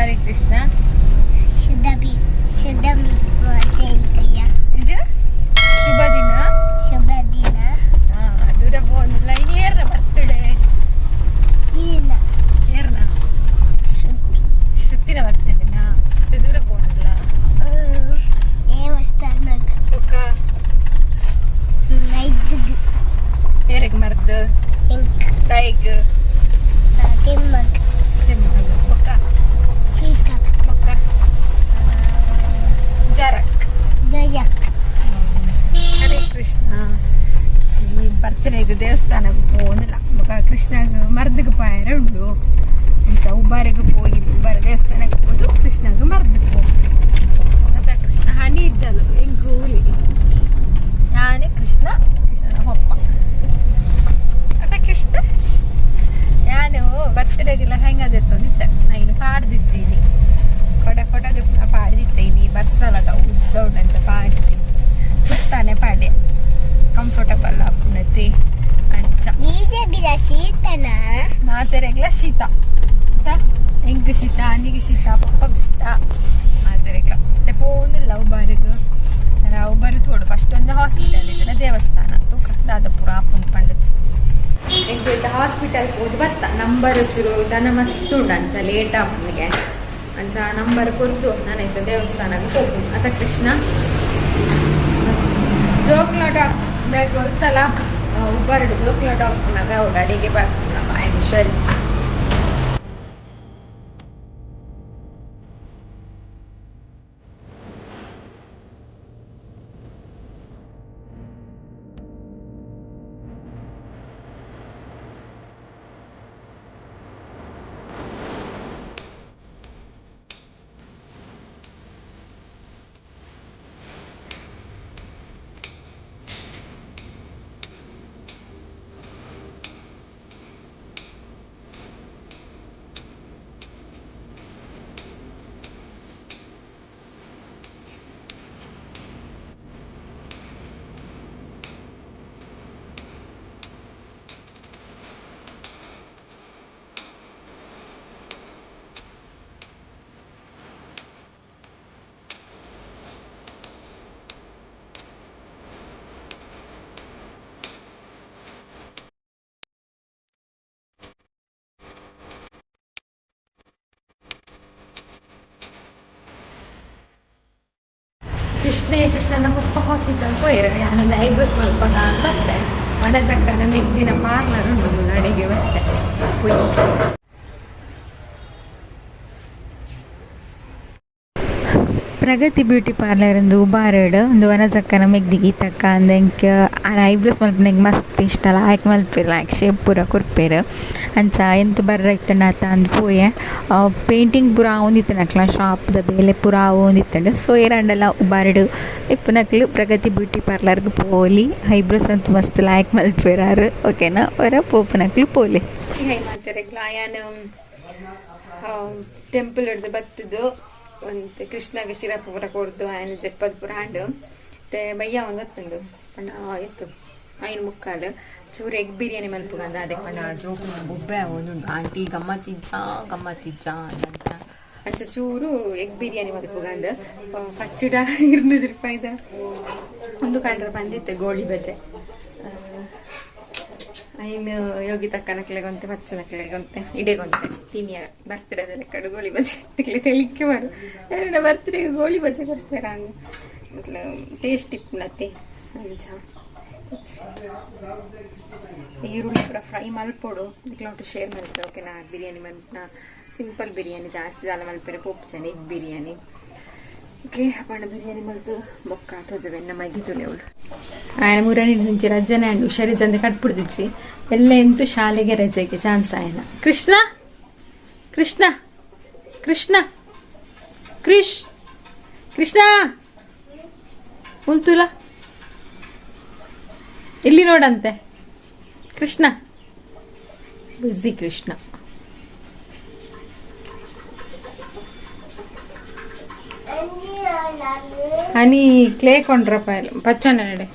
ಹರೇ ಕೃಷ್ಣ. ಶುದ್ಧ ಶುದ್ಧ ಮಿಕ್ಕ. ನಿಜ ಶುಭ ದಿನ. ಶುಭ ದಿನ. ಹಾ, ದೂರ ಪೋಂದಿಲ್ಲ. ಇನಿ ಏರ್ನ ಬರ್ತಡೆ? ಇಲ್ಲ. ಏರ್ನ? ಶ್ರುತಿನ ಬರ್ತಡೆನಾ? ದೂರ ಪೋಂದಿಲ್ಲ. ದೇವಸ್ಥಾನಕ್ಕೆ. ಬೊಕ್ಕ? ನೈದು. ಏರೆಗ್ ಮರ್ದ್? ಇಂಕ್. ದೈಗ್? ತಿಮ್ಮಗ್. ಸಿಂಹಗ್. ಬೊಕ್ಕ? ಸೀತಕ್. ಬೊಕ್ಕ ಜರಕ್. ಜಯಕ್. ಹರೇ ಕೃಷ್ಣ. ಈ ಬರ್ತಡೆಗ್ ದೇವಸ್ಥಾನಕ್ಕೆ ಪೋಂದಿಲ್ಲ. ಬೊಕ್ಕ ಕೃಷ್ಣಗ್ ಮರ್ದಿಗೆ ಪಾಯರ ಉಂಡು. ಇಂಚ ಉಬಾರಿಗೆ ಪೋಯಿ, ಉಬಾರ ದೇವಸ್ಥಾನಕ್ಕೆ ಪೋದು ಕೃಷ್ಣಗ್ ಮರ್ದಿಗೆ ಪೋ. ಮತ್ತೆ ಕೃಷ್ಣ ಹನಿ ಇಜ್ಜಲು ಎಂಗೂಲಿ. ನಾನೇ ಕೃಷ್ಣ, ಕೃಷ್ಣನ ಪಪ್ಪ ಅತ್ತ ಕೃಷ್ಣ. ನಾನು ಬರ್ತಡೆಗೆಲ್ಲ ಹೆಂಗದಿತ್ತೊಂದಿತ್ತೆ. ನಾನು ಪಾಡ್ದಿಜ್ಜೀನಿ. ಕೊಡ ಫೋಟೋ ಪಾಡ್ದಿತ್ತೆ. ಇನಿ ಬರ್ಸಲದ ಉದ್ದ ಉಂಡಂಚ ಪಾಡ್ಜಿ ಸುತ್ತಾನೆ ಪಾಡೆ. ಕಂಫರ್ಟಬಲ್ ಆಪುಂಡತಿ ಅಂಚ. ಈಜಗಿಲ ಸೀತನ. ಮಾತೆರೆಗ್ಲ ಶೀತ. ಎಂಕ್ ಶೀತ, ಅನಿಗೆ ಶೀತ, ಪಪ್ಪಗ್ ಶೀತ, ಮಾತೆರೆಗ್ಲ. ಮತ್ತೆ ಪೋಂದಿಲ್ಲ ಉಬಾರಿಗ್. ಉಬಾರು ತೋಡು ಫಸ್ಟ್ ಒಂದು ಹಾಸ್ಪಿಟಲ್ ಇದೆಲ್ಲ ದೇವಸ್ಥಾನ ತೂಕ ದಾದಪುರ ಆಪುಂಡು ಪಂಡತ್. ಎಂಕ್ ಹಾಸ್ಪಿಟಲ್ ಪೋದು ಬತ್ತ. ನಂಬರ್ ಚೂರು ಜನ ಮಸ್ತ್ ಉಂಡು, ಅಂಚ ಲೇಟ್ ಆಪುಂಡಿಗೆ. ಅಂಚ ನಂಬರ್ ಕೊರ್ದು ನಾನು ದೇವಸ್ಥಾನಕ್ಕೆ ಹೋಗ್ಬೋದು. ಅತ್ತ ಕೃಷ್ಣ? ಜೋಕ್ಲ ಡಾಕ್ ಗೊತ್ತಲ್ಲ, ಉಬ್ಬರಡು ಜೋಕ್ಲ ಡಾಕ್ಟರ್ನಾಗ ಅವ್ರು ಅಡಿಗೆ ಬರ್ತೀವಿ. ಬಾಯ್, ಹುಷಾರಿ. ಕೃಷ್ಣ, ಕೃಷ್ಣನ ಪಪ್ಪ ಹಾಸ್ಪಿಟಲ್ ಪೋಯಿರ. ಯಾನೊಂದು ಐಬ್ರೋಸ್ ಮಲ್ಪ ಬತ್ತೆ. ವನಜಕ್ಕನ ಮೆಗ್ದಿನ ಪಾರ್ಲರ್ ಉಂಟು, ಅಡಿಗೆ ಬತ್ತೆ ಪೋಯಿ. ಪ್ರಗತಿ ಬ್ಯೂಟಿ ಪಾರ್ಲರ್ ಒಂದು ಉಬಾರಡ್ ಒಂದು ವನಜಕ್ಕನ ಮೆಗ್ದಿ ಗೀತಕ್ಕ ಅಂದ್. ಎಂಕ್ ಆರ್ ಐಬ್ರೋಸ್ ಮಲ್ಪುನೆಗ್ ಮಸ್ತ್ ಇಷ್ಟಲ. ಆಯ್ಕ್ ಮಲ್ಪೆರ್, ಆಯ್ಕ್ ಶೇಪ್ ಪೂರ ಕೊರ್ಪೆರ್. ಅಂಚ ಎಂತ ಬರ್ರ ಇತ್ತುಂಡ ಆತ ಅಂದ್ ಪೋಯೆ. ಪೇಂಟಿಂಗ್ ಪೂರ ಆವೊಂದಿತ್ತುಂಡು, ಅಕ್ಲ್ನ ಶಾಪ್ದ ಬೇಲೆ ಪೂರ ಆವೊಂದಿತ್ತುಂಡು. ಸೊ ಏರಾಂಡಲ ಉಬಾರ್ಡ್ ಇಪ್ಪುನಕ್ಲು ಪ್ರಗತಿ ಬ್ಯೂಟಿ ಪಾರ್ಲರ್ಗ್ ಪೋಲಿ. ಐಬ್ರೋಸ್ ಅಂತೂ ಮಸ್ತ್ ಲಾಯ್ಕ್ ಮಲ್ಪೆರ್ ಆರ್, ಓಕೆನಾ? ಒರ ಪೋಪುನಕ್ಲು ಪೋಲೆ. ಮಾತೆರೆಗ್ಲ. ಯಾನ್ ಟೆಂಪಲ್ ಹಿಡ್ದು ಬತ್ತದು ಒಂತೆ ಕೃಷ್ಣಗೆ ಶಿರಪ್ಪ ಪೂರ ಕೊರ್ದು ಆಯನ ಜಪ್ಪದ ಪೂರ ಆಂಡ್. ಮತ್ತೆ ಬಯ್ಯ ಒಂದು ಗೊತ್ತುಂಡು ಪಂಡ ಆಯ್ತು 5:45. ಚೂರು ಎಗ್ ಬಿರಿಯಾನಿ ಮಲ್ಪುಗಂದ. ಅದೇ ಪಂಡ ಜೋಕು ಬೊಬ್ಬೆ ಒಂದುಂಡು, ಆಂಟಿ ಗಮ್ಮತ್ತಿಜ್ಜ ಗಮ್ಮತ್ತಿಜ್ಜ ಅಂಚ. ಅಂಚ ಚೂರು ಎಗ್ ಬಿರಿಯಾನಿ ಮಲ್ಪುಗಂದ. ಪಚ್ಚುಡ 200 ರೂಪಾಯಿದ ಒಂದು ಕಂಡ್ರೆ ಬಂದಿತ್ತೆ ಗೋಳಿ ಬಜೆ. ಐನು ಯೋಗಿ ತಕ್ಕನಕ್ಲೆಗೊಂತೆ, ಪಚ್ಚನಕ್ಲೆಗೊಂತೆ, ಇಡೆಗೊಂತೆ ತಿನಿಯ. ಬರ್ತಡೇ ಲೆಕ್ಕಡು ಗೋಳಿ ಬಜೆ ತಿಕ್ಲೆ ತೆಲಿಕ್ಕೆ ಬರು. ಎರಡು ಬರ್ತಡೇ ಗೋಳಿ ಬಜೆ ಕೊಡ್ತೀರ ಮೊದಲು. ಟೇಸ್ಟ್ ಇಪ್ಪುನತ್ತೆ ಅಂಚ. ಈರುಳ್ಳಿ ಪೂರ ಫ್ರೈ ಮಲ್ಪೊಡು. ಇಕ್ಲ ಶೇರ್ ಮಲ್ಪೆ, ಓಕೆನಾ? ಬಿರಿಯಾನಿ ಮಲ್ಪುನ ಸಿಂಪಲ್ ಬಿರಿಯಾನಿ, ಜಾಸ್ತಿ ದಾಲ ಮಲ್ಪೆರೆ ಪೋಪುಜಾನೆ ಎಗ್ ಬಿರಿಯಾನಿ. ಓಕೆ, ಅಪ್ಪಣ್ಣ ಬಿರಿಯಾನಿ ಮಲ್ತು ಬೊಕ್ಕ ತೋಜವೆನ್ನ ಮಗಿ ತುಲೆ ಅವಳು. ఆయన ಮುರಣಿ నుంచి ರಜೆನೆ ಅಂಡು ಹುಷಾರಿಜ್ಜಂದೆ ಕಟ್ಬಿಡ್ದಿಚ್ಚಿ ಎಲ್ಲ ಎಂತು ಶಾಲೆಗೆ ರಜೆಗೆ ಚಾನ್ಸ್ ಆಯನ. ಕೃಷ್ಣ, ಕೃಷ್ಣ, ಕೃಷ್ಣ, ಕೃಷ್, ಕೃಷ್ಣ ಉಂತುಲ ಇಲ್ಲಿ ನೋಡಂತೆ. ಕೃಷ್ಣ ಬ್ಯುಸಿ ಕೃಷ್ಣ. ಹನಿ ಕ್ಲೇ ಕೊಂಡ್ರಪ್ಪ ಪಚ್ಚನ ನಡೆ.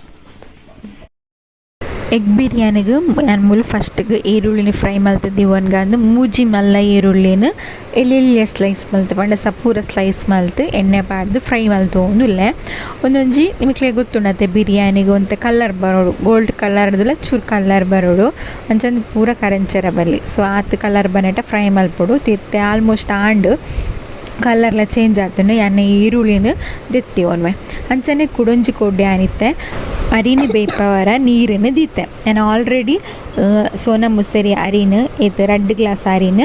Egg ಬಿರಿಯಾನಿಗ್ ಯಾನ್ ಮೂಲು ಫಸ್ಟ್ಗ್ ಈರುಳ್ಳಿನ್ ಫ್ರೈ ಮಲ್ತ್ ದೀವೊನ್ಗ ಅಂದ್ ಮೂಜಿ ಮಲ್ಲ ಈರುಳ್ಳಿನ್ ಎಲ್ಯ ಸ್ಲೈಸ್ ಮಲ್ತ್ ಪಂಡ ಸಪೂರ ಸ್ಲೈಸ್ ಮಲ್ತ್ ಎಣ್ಣೆ ಪಾಡ್ದ್ ಫ್ರೈ ಮಲ್ತೊಂದುಲ್ಲೆ. ಉಂದೊಂಜಿ ನಿಕ್ಲೆಗ್ ಗೊತ್ತುಂಡತೆ ಬಿರಿಯಾನಿಗ್ ಒಂತೆ ಕಲರ್ ಬರೊಡು, ಗೋಲ್ಡ್ ಕಲರ್ ಡ್ಲ ಚೂರು ಕಲರ್ ಬರೊಡು, ಅಂಚನೆ ಪೂರ ಕರೆಂಚೆರೆ ಬಲ್ಲಿ. ಸೊ ಆತ್ ಕಲರ್ ಬನಟ ಫ್ರೈ ಮಲ್ಪೊಡು. ಇತ್ತೆ ಆಲ್ಮೋಸ್ಟ್ ಆಂಡ್, ಕಲರ್ಲ ಚೇಂಜ್ ಆತುಂಡು. ಯಾನ್ ಈರುಳ್ಳಿನ್ ದೆತ್ತಿವೊನ್ವೆ. ಅಂಚನೆ ಕುಡೊಂಜಿ ಕೊಡ್ಡೆ ಯಾನಿತ್ತೆ ಅರಿನ್ ಬೇಯ್ಪವರ ನೀರುನ್ ದೀತೆ. ಯಾನ್ ಆಲ್ರೆಡಿ ಸೋನಾ ಮುಸರಿ ಅರಿನ್ ಏತ್ ರಡ್ಡ್ ಗ್ಲಾಸ್ ಅರಿನ್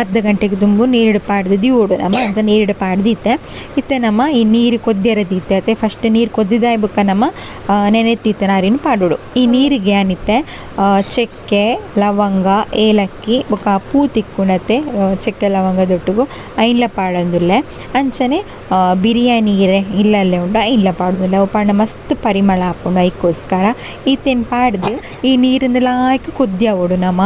ಅರ್ಧ ಗಂಟೆಗ್ ದುಂಬು ನೀರ್ಡ್ ಪಾಡ್ದ್ ದೀವೊಡು ನಮ, ಅಂಚ ನೀರ್ಡ್ ಪಾಡ್ದ್ ದೀತೆ. ಇತ್ತೆ ನಮ ಈ ನೀರು ಕೊದ್ಯರೆ ದೀತೆ ಅತೆ, ಫಸ್ಟ್ ನೀರು ಕೊದ್ದಿದಾಯ್ ಬೊಕ್ಕ ನಮ ನೆನೆತಿತ್ತಿನ ಅರಿನ್ ಪಾಡೊಡು. ಈ ನೀರಿಗೆ ಯಾನಿತ್ತೆ ಚಕ್ಕೆ ಲವಂಗ ಏಲಕ್ಕಿ ಬೊಕ್ಕ ಪೂ ತಿಕ್ಕುಂಡತೆ ಚಕ್ಕೆ ಲವಂಗ ದೊಟ್ಟುಗು ಐನ್ಲ ಪಾಡೊಂದುಲ್ಲೆ. ಅಂಚನೆ ಬಿರಿಯಾನಿ ಇರೆ ಇಲ್ಲಲ್ಲೆ ಉಂಡು ಐನ್ಲ ಪಾಡೊಂದುಲ್ಲೆ. ಅವು ಪಾಡ್ಂಡ ಮಸ್ತ್ ಪರಿಮಳ ಆಪುಂಡು, ಐಕೋಸ್ಕರ ಈತೆನ್ ಪಾಡ್ದ್ ಈ ನೀರುನ್ ಲಾಯ್ಕ್ ಕೊದ್ದಿಯವೊಡು ನಮ.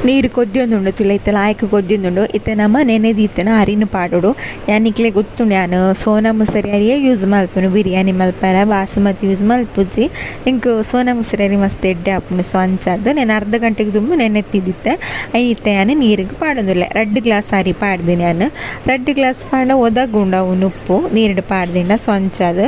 ನೀರು ಕೊದ್ದಿಯೊಂದುಂಡು ತೂಲೆ, ಇತ್ತೆ ಲಾಯ್ಕ್ ಕೊದ್ದಿಯೊಂದುಂಡು. ಇತ್ತೆ ನಮ ನೆನೆದೀತಿನ ಅರಿನ್ ಪಾಡೊಡು. ಯಾನ್ ನಿಕ್ಲೆಗ್ ಗೊತ್ತುಂಡು ಯಾನ್ ಸೋನಾ ಮುಸರಿ ಅರಿಯೇ ಯೂಸ್ ಮಲ್ಪುನು ಬಿರಿಯಾನಿ ಮಲ್ಪರೆ, ಬಾಸುಮತಿ ಯೂಸ್ ಮಲ್ಪುಜಿ. ಎಂಕ್ ಸೋನಾ ಮುಸರಿ ಅರಿ ಮಸ್ತ್ ಎಡ್ಡೆ ಆಪುಂಡು. ಸೊ ಅಂಚಾದ್ ನೆನ್ ಅರ್ಧ ಗಂಟೆಗ್ ದುಂಬು ನೆನೆತಿದಿತ್ತೆ. ಐನ್ ಇತ್ತೆ ಯಾನ್ ನೀರುಗ್ ಪಾಡೊಂದುಲ್ಲೆ. ರಡ್ಡ್ ಗ್ಲಾಸ್ ಅರಿ ಪಾಡ್ದಿನಿ ಯಾನ್. ರಡ್ಡ್ ಗ್ಲಾಸ್ ಪಾಡ್ಂಡ ಒದಗುಂಡು ಅವು ನುಪ್ಪು ನೀರ್ಡ್ ಪಾಡ್ದಿಂಡ. ಸೊ ಅಂಚಾದ್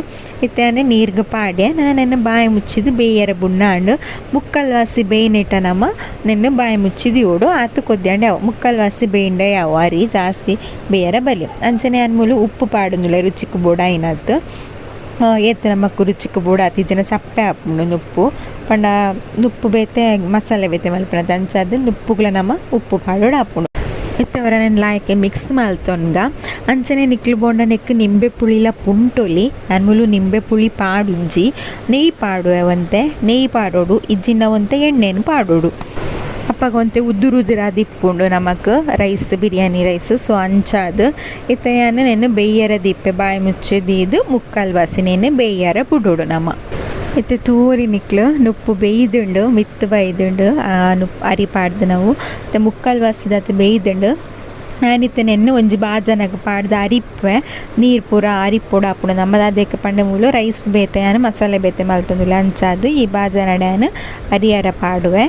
ಇತ್ತೆ ಯಾನ್ ನೀರ್ಗ್ ಪಾಡ್ಯೆ. ನನ ನೆನ್ ಬಾಯಿ ಮುಚ್ಚಿದ್ ಬೇಯರೆ ಬುಡ್ನ ಆಂಡ್. ಮುಕ್ಕಲ್ ವಾಸಿ ಬೇಯ್ನೆಟ ನಮ ನೆನ್ ಬಾಯಿ ಮುಚ್ಚಿದ್ ದೀವೊಡು. ಆತ್ ಕೊದ್ಯಾಂಡ ಯಾವು ಮುಕ್ಕಲ್ ವಾಸಿ ಬೇಯ್ಂಡ ಯಾವು, ಅರಿ ಜಾಸ್ತಿ ಬೇಯರೆ ಬಲ್ಲಿ. ಅಂಚನೆ ಯಾನ್ ಮೂಲು ಉಪ್ಪು ಪಾಡೊಂದುಲ್ಲೆ ರುಚಿಕ್ ಬೋಡಾಯಿನಾತ್. ಏತ್ ನಮಕ್ ರುಚಿಕ್ ಬೋಡಾತ್, ಇಜ್ಜಿಂಡ ಚಪ್ಪೆ ಆಪುಂಡು ನುಪ್ಪು. ಪಂಡ ನುಪ್ಪು ಬೇತೆ ಮಸಾಲೆ ಬೇತೆ ಮಲ್ಪುನತೆ, ಅಂಚಾದ್ ನುಪ್ಪುಗ್ಲ ನಮ ಉಪ್ಪು ಪಾಡೊಡು ಆಪುಂಡು. ಇತ್ತೆ ಒರ ನೆನ್ ಲಾಯ್ಕ್ ಮಿಕ್ಸ್ ಮಲ್ತೊನ್ಗ. ಅಂಚನೆ ನಿಕ್ಲು ಬೋಂಡ ನೆಕ್ಕ್ ನಿಂಬೆ ಪುಳಿಲ ಪುಂಟೊಲಿ. ಯಾನ್ ಮೂಲು ನಿಂಬೆ ಪುಳಿ ಪಾಡುಂಜಿ, ನೆಯ್ ಪಾಡುವೆ ಒಂತೆ, ನೆಯ್ ಪಾಡೊಡು ಇಜ್ಜಿಂಡ ಒಂತೆ ಎಣ್ಣೆನ್ ಪಾಡೊಡು. ಅಪ್ಪಗ ಒಂತೆ ಉದುರು ಉದುರಾದ್ ಇಪ್ಪುಂಡು ನಮಕ್ rice, biryani rice. So ಅಂಚಾದ್ ಇತ್ತೆ ಯಾನ್ ನೆನ್ ಬೇಯ್ಯರೆ ದೀಪೆ, ಬಾಯಿ ಮುಚ್ಚಿ ದೀದ್ ಮುಕ್ಕಾಲ್ ವಾಸಿ ನೆನ್ ಬೇಯ್ಯರೆ ಬುಡೊಡು ನಮ. ಇತ್ತೆ ತೂವೊಲಿ ನಿಕ್ಲು ನುಪ್ಪು ಬೇಯ್ದುಂಡು, ಮಿತ್ತ್ ಬೈದುಂಡು ನುಪ್ಪು ಅರಿ ಪಾಡ್ದನವು. ಇತ್ತೆ ಮುಕ್ಕಾಲ್ ವಾಸಿದಾತ್ ಬೇಯ್ದುಂಡು. ಯಾನ್ ಇತ್ತೆ ನೆನ್ ಒಂಜಿ ಬಾಜನಗ್ ಪಾಡ್ದ್ ಅರಿಪ್ಪೆ, ನೀರು ಪೂರ ಅರಿಪ್ಪೊಡು ಆಪುಂಡು ನಮ. ದಾದೆಕ್ ಪಂಡ ಮೂಲು ರೈಸ್ ಬೇತೆ ಯಾನ್ ಮಸಾಲೆ ಬೇತೆ ಮಲ್ತೊಂದುಲ್ಲೆ, ಅಂಚಾದ್ ಈ ಬಾಜನಡ್ ಯಾನ್ ಅರಿಯರ ಪಾಡುವೆ.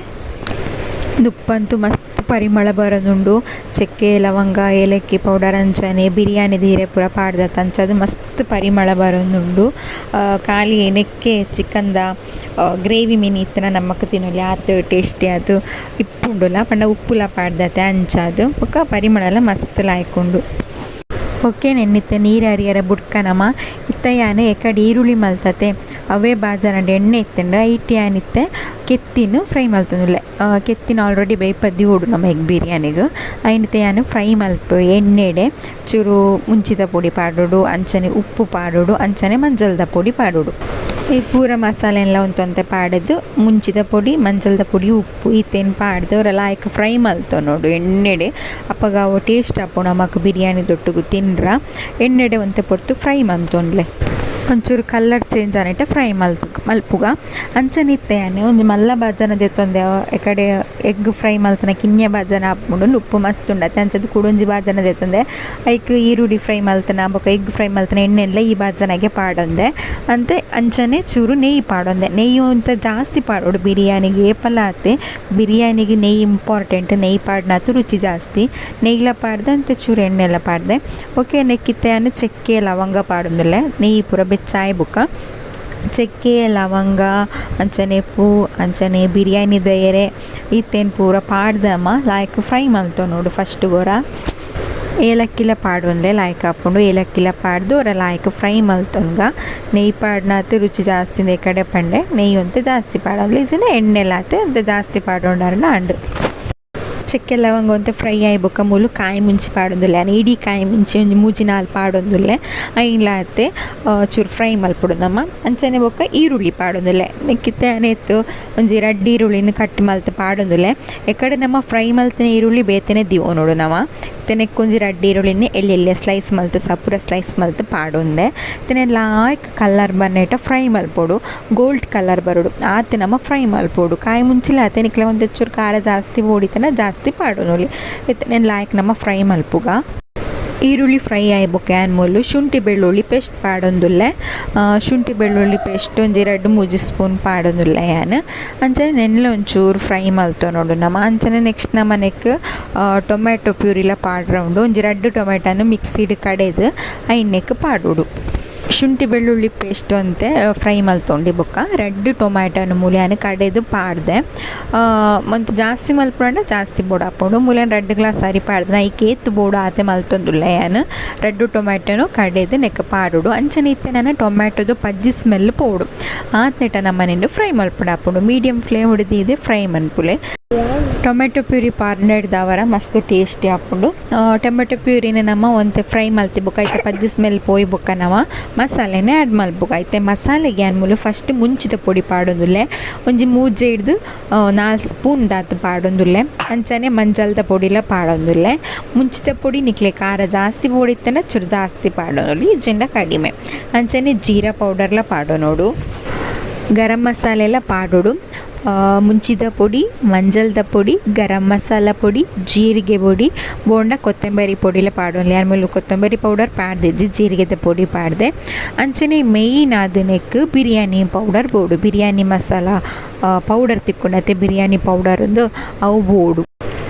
ನುಪ್ಪಂತೂ ಮಸ್ತ್ ಪರಿಮಳ ಬರೊಂದುಂಡು. ಚಕ್ಕೆ ಲವಂಗ ಏಲಕ್ಕಿ ಪೌಡರ್ ಅಂಚನೆ ಬಿರಿಯಾನಿ ದೀರೆ ಪೂರ ಪಾಡ್ದತ್ತ, ಅಂಚಾದ್ ಮಸ್ತ್ ಪರಿಮಳ ಬರೊಂದುಂಡು. ಖಾಲಿ ನೆಕ್ಕೆ ಚಿಕನ್ದ ಗ್ರೇವಿ ಮೀನ್ ಇತ್ತಿನ ನಮಕ್ ತಿನೊಲಿ, ಆತ್ ಟೇಸ್ಟಿ ಆದ್ ಇಪ್ಪುಂಡುಲ. ಪಂಡ ಉಪ್ಪುಲ ಪಾಡ್ದತೆ ಅಂಚಾದ್ ಬೊಕ ಪರಿಮಳಲ ಮಸ್ತ್ ಲಾಯ್ಕ್ ಉಂಡು. ಓಕೆ, ನೆನ್ನಿತ್ತೆ ನೀರು ಅರಿಯರ ಬುಡ್ಕ ನಮ. ಇತ್ತೆ ಯಾನ್ ಎಕಡೆ ಈರುಳ್ಳಿ ಮಲ್ತತೆ ಅವೇ ಬಾಜನಡ್ ಎಣ್ಣೆ ಇತ್ತುಂಡು, ಐಟ್ ಯಾನ್ ಇತ್ತೆ ಕೆತ್ತಿನ್ ಫ್ರೈ ಮಲ್ತೊಂದುಲ್ಲೆ. ಕೆತ್ತಿನ ಆಲ್ರೆಡಿ ಬೇಯ್ಪದ್ ದೀವೊಡು ನಮ ಎಗ್ ಬಿರಿಯಾನಿಗ್. ಐನಿತ್ತೆ ಯಾನ್ ಫ್ರೈ ಮಲ್ಪು ಎಣ್ಣೆಡೆ ಚೂರು ಮುಂಚಿದ ಪೊಡಿ ಪಾಡೊಡು, ಅಂಚನೆ ಉಪ್ಪು ಪಾಡೊಡು, ಅಂಚನೆ ಮಂಜಲ್ದ ಪೊಡಿ ಪಾಡೊಡು. ಈ ಪೂರ ಮಸಾಲೆನ್ಲ ಒಂತೊಂತೆ ಪಾಡ್ದ್ ಮುಂಚಿದ ಪೊಡಿ ಮಂಜಲ್ದ ಪೊಡಿ ಉಪ್ಪು ಈತೆನ್ ಪಾಡ್ದ್ ಒರ ಲಾಯ್ಕ್ ಫ್ರೈ ಮಲ್ತೊನೊಡು ಎಣ್ಣೆಡೆ. ಅಪಗ ಅವು ಟೇಸ್ಟ್ ಆಪುಂಡು ನಮಕ್ ಬಿರಿಯಾನಿ ದೊಟ್ಟುಗು ತಿನ್ರ. ಎಣ್ಣೆಡೆ ಒಂತೆ ಪೊರ್ತು ಫ್ರೈ ಮಲ್ತೊನ್ಲೆ, ಒಂಚೂರು ಕಲರ್ ಚೇಂಜ್ ಆನೆಟ ಫ್ರೈ ಮಲ್ಪುಗ. ಅಂಚನೆ ಇತ್ತೆ ಯಾನ್ ಒಂಜಿ ಮಲ್ಲ ಬಾಜನ ದೆತ್ತೊಂದೆ. ಎಕಡೆ ಎಗ್ ಫ್ರೈ ಮಲ್ತನ ಕಿನ್ಯ ಬಾಜನ ಆಪುಂಡು, ಉಪ್ಪು ಮಸ್ತ್ ಉಂಡತೆ, ಅಂಚಾದ್ ಕುಡೊಂಜಿ ಬಾಜನ ದೆತ್ತೊಂದೆ. ಐಕ್ ಈರುಳ್ಳಿ ಫ್ರೈ ಮಲ್ತನ ಬೊಕ ಎಗ್ ಫ್ರೈ ಮಲ್ತನ ಎಣ್ಣೆನ್ಲ ಈ ಬಾಜನಗೆ ಪಾಡೊಂದೆ. ಅಂತೆ ಅಂಚನೆ ಚೂರು ನೆಯ್ಯಿ ಪಾಡೊಂದೆ. ನೆಯ್ಯಿ ಒಂತೆ ಜಾಸ್ತಿ ಪಾಡೊಡು ಬಿರಿಯಾನಿಗೆ, ಏಪಲ ಆತೆ ಬಿರಿಯಾನಿಗೆ ನೆಯ್ಯಿ ಇಂಪಾರ್ಟೆಂಟ್. ನೆಯ್ಯಿ ಪಾಡ್ನಾತು ರುಚಿ ಜಾಸ್ತಿ. ನೆಯ್ಯಿಲ ಪಾಡ್ದೆ ಅಂತೆ ಚೂರು ಎಣ್ಣೆಲ ಪಾಡ್ದೆ. ಓಕೆ, ನೆಕ್ಕಿತ್ತೆ ಯಾನ್ ಚಕ್ಕೆ ಲವಂಗ ಪಾಡೊಂದುಲ್ಲೆ. ನೆಯ್ಯಿ ಪೂರ ಬೆಚ್ಚಾಯಿ ಬೊಕ್ಕ ಚಕ್ಕೆ ಲವಂಗ ಅಂಚನೆ ಪೂ ಅಂಚನೆ ಬಿರಿಯಾನಿ ದಯರೆ ಈತೇನ್ ಪೂರ ಪಾಡ್ದಮ ಲಾಯ್ಕ್ ಫ್ರೈ ಮಲ್ತೊನೊಡು. ಫಸ್ಟ್ ಒರ ಏಲಕ್ಕಿಲ ಪಾಡೊನ್ಲೆ, ಲಾಯ್ಕ್ ಆಪುಂಡು. ಏಲಕ್ಕಿಲ ಪಾಡ್ದು ಒರ ಲಾಯ್ಕ್ ಫ್ರೈ ಮಲ್ತೊನ್ಗ. ನೆಯ್ಯಿ ಪಾಡ್ನಾತ್ ರುಚಿ ಜಾಸ್ತಿ ಕಡೆ ಪಂಡೆ, ನೆಯ್ಯಿ ಒಂತೆ ಜಾಸ್ತಿ ಪಾಡೊನ್ಲೆ, ಇಜ್ಜಿಂಡ ಎಣ್ಣೆಲಾತೆ ಒಂತೆ ಜಾಸ್ತಿ ಪಾಡೊಂಡಾರ್ಂಡ ಆಂಡ್. ಚಕ್ಕೆ ಲವಂಗ ಒಂತೆ ಫ್ರೈ ಆಯಿ ಬೊಕ್ಕ ಮೂಲು ಕಾಯಿ ಮುಂಚಿ ಪಾಡೊಂದುಲ್ಲೆ. ಯಾನ್ ಇಡೀ ಕಾಯಿ ಮುಂಚಿ ಒಂಜಿ ಮೂಜಿ ನಾಲ್ ಪಾಡೊಂದುಲ್ಲೆ. ಐನ್ಲಾತೆ ಚೂರು ಫ್ರೈ ಮಲ್ಪೊಡು ನಮ. ಅಂಚನೆ ಬೊಕ್ಕ ಈರುಳ್ಳಿ ಪಾಡೊಂದುಲ್ಲೆ. ನೆಕ್ಕಿತ್ತೆ ಯಾನ್ ಒಂಜಿ ರಡ್ಡ್ ಈರುಳ್ಳಿನ್ ಕಟ್ ಮಲ್ತ್ ಪಾಡೊಂದುಲ್ಲೆ. ಎಕಡೆ ನಮ ಫ್ರೈ ಮಲ್ತಿನ ಈರುಳ್ಳಿ ಬೇತೆನೆ ದೀವೊನೊಡು ನಮ. ಇತ್ತೆ ನೆಕ್ಕ್ ಒಂಜಿ ರಡ್ಡ್ ಈರುಳ್ಳಿನ್ ಎಲ್ಯ ಎಲ್ಯ ಸ್ಲೈಸ್ ಮಲ್ತ್ ಸಪುರ ಸ್ಲೈಸ್ ಮಲ್ತ್ ಪಾಡೊಂದೆ. ಇತ್ತೆ ಲಾಯ್ಕ್ ಕಲರ್ ಬನ್ನೇಟ ಫ್ರೈ ಮಲ್ಪೊಡು, ಗೋಲ್ಡ್ ಕಲರ್ ಬರೊಡು ಆತ್ ನಮ ಫ್ರೈ ಮಲ್ಪೊಡು. ಕಾಯಿ ಮುಂಚಿಲಾತೆ ನಿಕ್ಲೆ ಒಂತೆ ಚೂರು ಖಾರ ಜಾಸ್ತಿ ಬೋಡಿತ್ತಂಡ ಜಾಸ್ತಿ ಪಾಡೊನೊಲಿ. ಇತ್ತೆ ನೆನ್ ಲಾಯ್ಕ್ ನಮ ಫ್ರೈ ಮಲ್ಪುಗ. ಈರುಳ್ಳಿ ಫ್ರೈ ಆಯಿ ಬೊಕ್ಕ ಯಾನ್ ಮೂಲು ಶುಂಠಿ ಬೆಳ್ಳುಳ್ಳಿ ಪೇಸ್ಟ್ ಪಾಡೊಂದುಲ್ಲೆ. ಶುಂಠಿ ಬೆಳ್ಳುಳ್ಳಿ ಪೇಸ್ಟ್ ಒಂಜಿ ರಡ್ಡ್ ಮೂಜಿ ಸ್ಪೂನ್ ಪಾಡೊಂದುಲ್ಲೆ ಯಾನ್. ಅಂಚನೆ ನೆನ್ಲ ಒಂಚೂರು ಫ್ರೈ ಮಲ್ತೊನೊಡು ನಮ. ಅಂಚನೆ ನೆಕ್ಸ್ಟ್ ನಮನೆಕ್ ಟೊಮೆಟೊ ಪ್ಯೂರಿಲ ಪಾಡ್ರೆ ಉಂಡು. ಒಂಜಿ ರಡ್ಡ್ ಟೊಮೆಟೊನು ಮಿಕ್ಸಿಡ್ ಕಡೆದ್ ಐನೆಕ್ ಪಾಡೊಡು. ಶುಂಠಿ ಬೆಳ್ಳುಳ್ಳಿ ಪೇಸ್ಟ್ ಒಂತೆ ಫ್ರೈ ಮಲ್ತೊಂಡಿ ಬೊಕ್ಕ ರಡ್ಡ್ ಟೊಮೆಟೊನು ಮೂಲು ಯಾನ್ ಕಡೆದ್ ಪಾಡ್ದೆ. ಒಂತೆ ಜಾಸ್ತಿ ಮಲ್ಪುನಂಡ ಜಾಸ್ತಿ ಬೋಡಾಪುಂಡು. ಮೂಲು ಯಾನ್ ರಡ್ಡ್ ಗ್ಲಾಸ್ ಅರಿ ಪಾಡ್ದೆ, ಐಕ್ ಏತ್ ಬೋಡು ಆತೆ ಮಲ್ತೊಂದುಲ್ಲೆ ಯಾನ್. ರಡ್ಡ್ ಟೊಮೆಟೊನು ಕಡೆದ್ ನೆಕ್ಕ್ ಪಾಡೊಡು. ಅಂಚನೆ ಇತ್ತೆ ನನ ಟೊಮೆಟೊದ ಪಜ್ಜಿ ಸ್ಮೆಲ್ ಪೋವೊಡು, ಆತ್ನೆಟ ನಮನೆನ್ ಫ್ರೈ ಮಲ್ಪೊಡಾಪುಂಡು. ಮೀಡಿಯಮ್ ಫ್ಲೇಮ್ ದೀದ್ ಫ್ರೈ ಮನ್ಪುಲೆ. ಟೊಮೆಟೊ ಪ್ಯೂರಿ ಪಾಡ್ನೆಡ್ದಾವರ ಮಸ್ತ್ ಟೇಸ್ಟಿ ಆಪುಂಡು. ಟೊಮೆಟೊ ಪ್ಯೂರಿನ ನಮ ಒಂತೆ ಫ್ರೈ ಮಲ್ತಿ ಬೊಕ್ಕ, ಐತ ಪಜ್ಜಿ ಸ್ಮೆಲ್ ಪೋಯಿ ಬೊಕ್ಕ ನಮ ಮಸಾಲೆನ್ ಆ್ಯಡ್ ಮಲ್ಪುಗ. ಇತ್ತೆ ಮಸಾಲೆಗ್ ಯಾನ್ ಮೂಲು ಫಸ್ಟ್ ಮುಂಚಿದ ಪೊಡಿ ಪಾಡೊಂದುಲ್ಲೆ. ಒಂಜಿ ಮೂಜೆಡ್ದ್ 4 ಸ್ಪೂನ್ ದಾತ್ ಪಾಡೊಂದುಲ್ಲೆ. ಅಂಚನೆ ಮಂಜಲ್ದ ಪೊಡಿಲ ಪಾಡೊಂದುಲ್ಲೆ. ಮುಂಚಿದ ಪೊಡಿ ನಿಕ್ಲೆ ಖಾರ ಜಾಸ್ತಿ ಬೋಡಿತ್ತಂಡ ಚೂರು ಜಾಸ್ತಿ ಪಾಡೊನೊಲಿ, ಇಜ್ಜಿಂಡ ಕಡಿಮೆ. ಅಂಚನೆ ಜೀರಾ ಪೌಡರ್ಲ ಪಾಡೊನೊಡು, ಗರಂ ಮಸಾಲೆಲ ಪಾಡೊಡು. ಮುಂಚಿದ ಪೊಡಿ, ಮಂಜಲ್ದ ಪೊಡಿ, ಗರಂ ಮಸಾಲ ಪೊಡಿ, ಜೀರಿಗೆ ಪೊಡಿ, ಬೋಂಡ ಕೊತ್ತಂಬರಿ ಪೊಡಿಲ ಪಾಡೊನ್ಲಿ. ಯಾನ್ ಮೂಲು ಕೊತ್ತಂಬರಿ ಪೌಡರ್ ಪಾಡ್ದಿಜ್ಜಿ, ಜೀರಿಗೆದ ಪೊಡಿ ಪಾಡ್ದೆ. ಅಂಚನೆ ಮೇಯ್ನ್ ಆದ್ ನೆಕ್ಕ್ ಬಿರಿಯಾನಿ ಪೌಡರ್ ಬೋಡು. ಬಿರಿಯಾನಿ ಮಸಾಲ ಪೌಡರ್ ತಿಕ್ಕುಂಡತೆ, ಬಿರಿಯಾನಿ ಪೌಡರ್ ಉಂದು, ಅವು ಬೋಡು.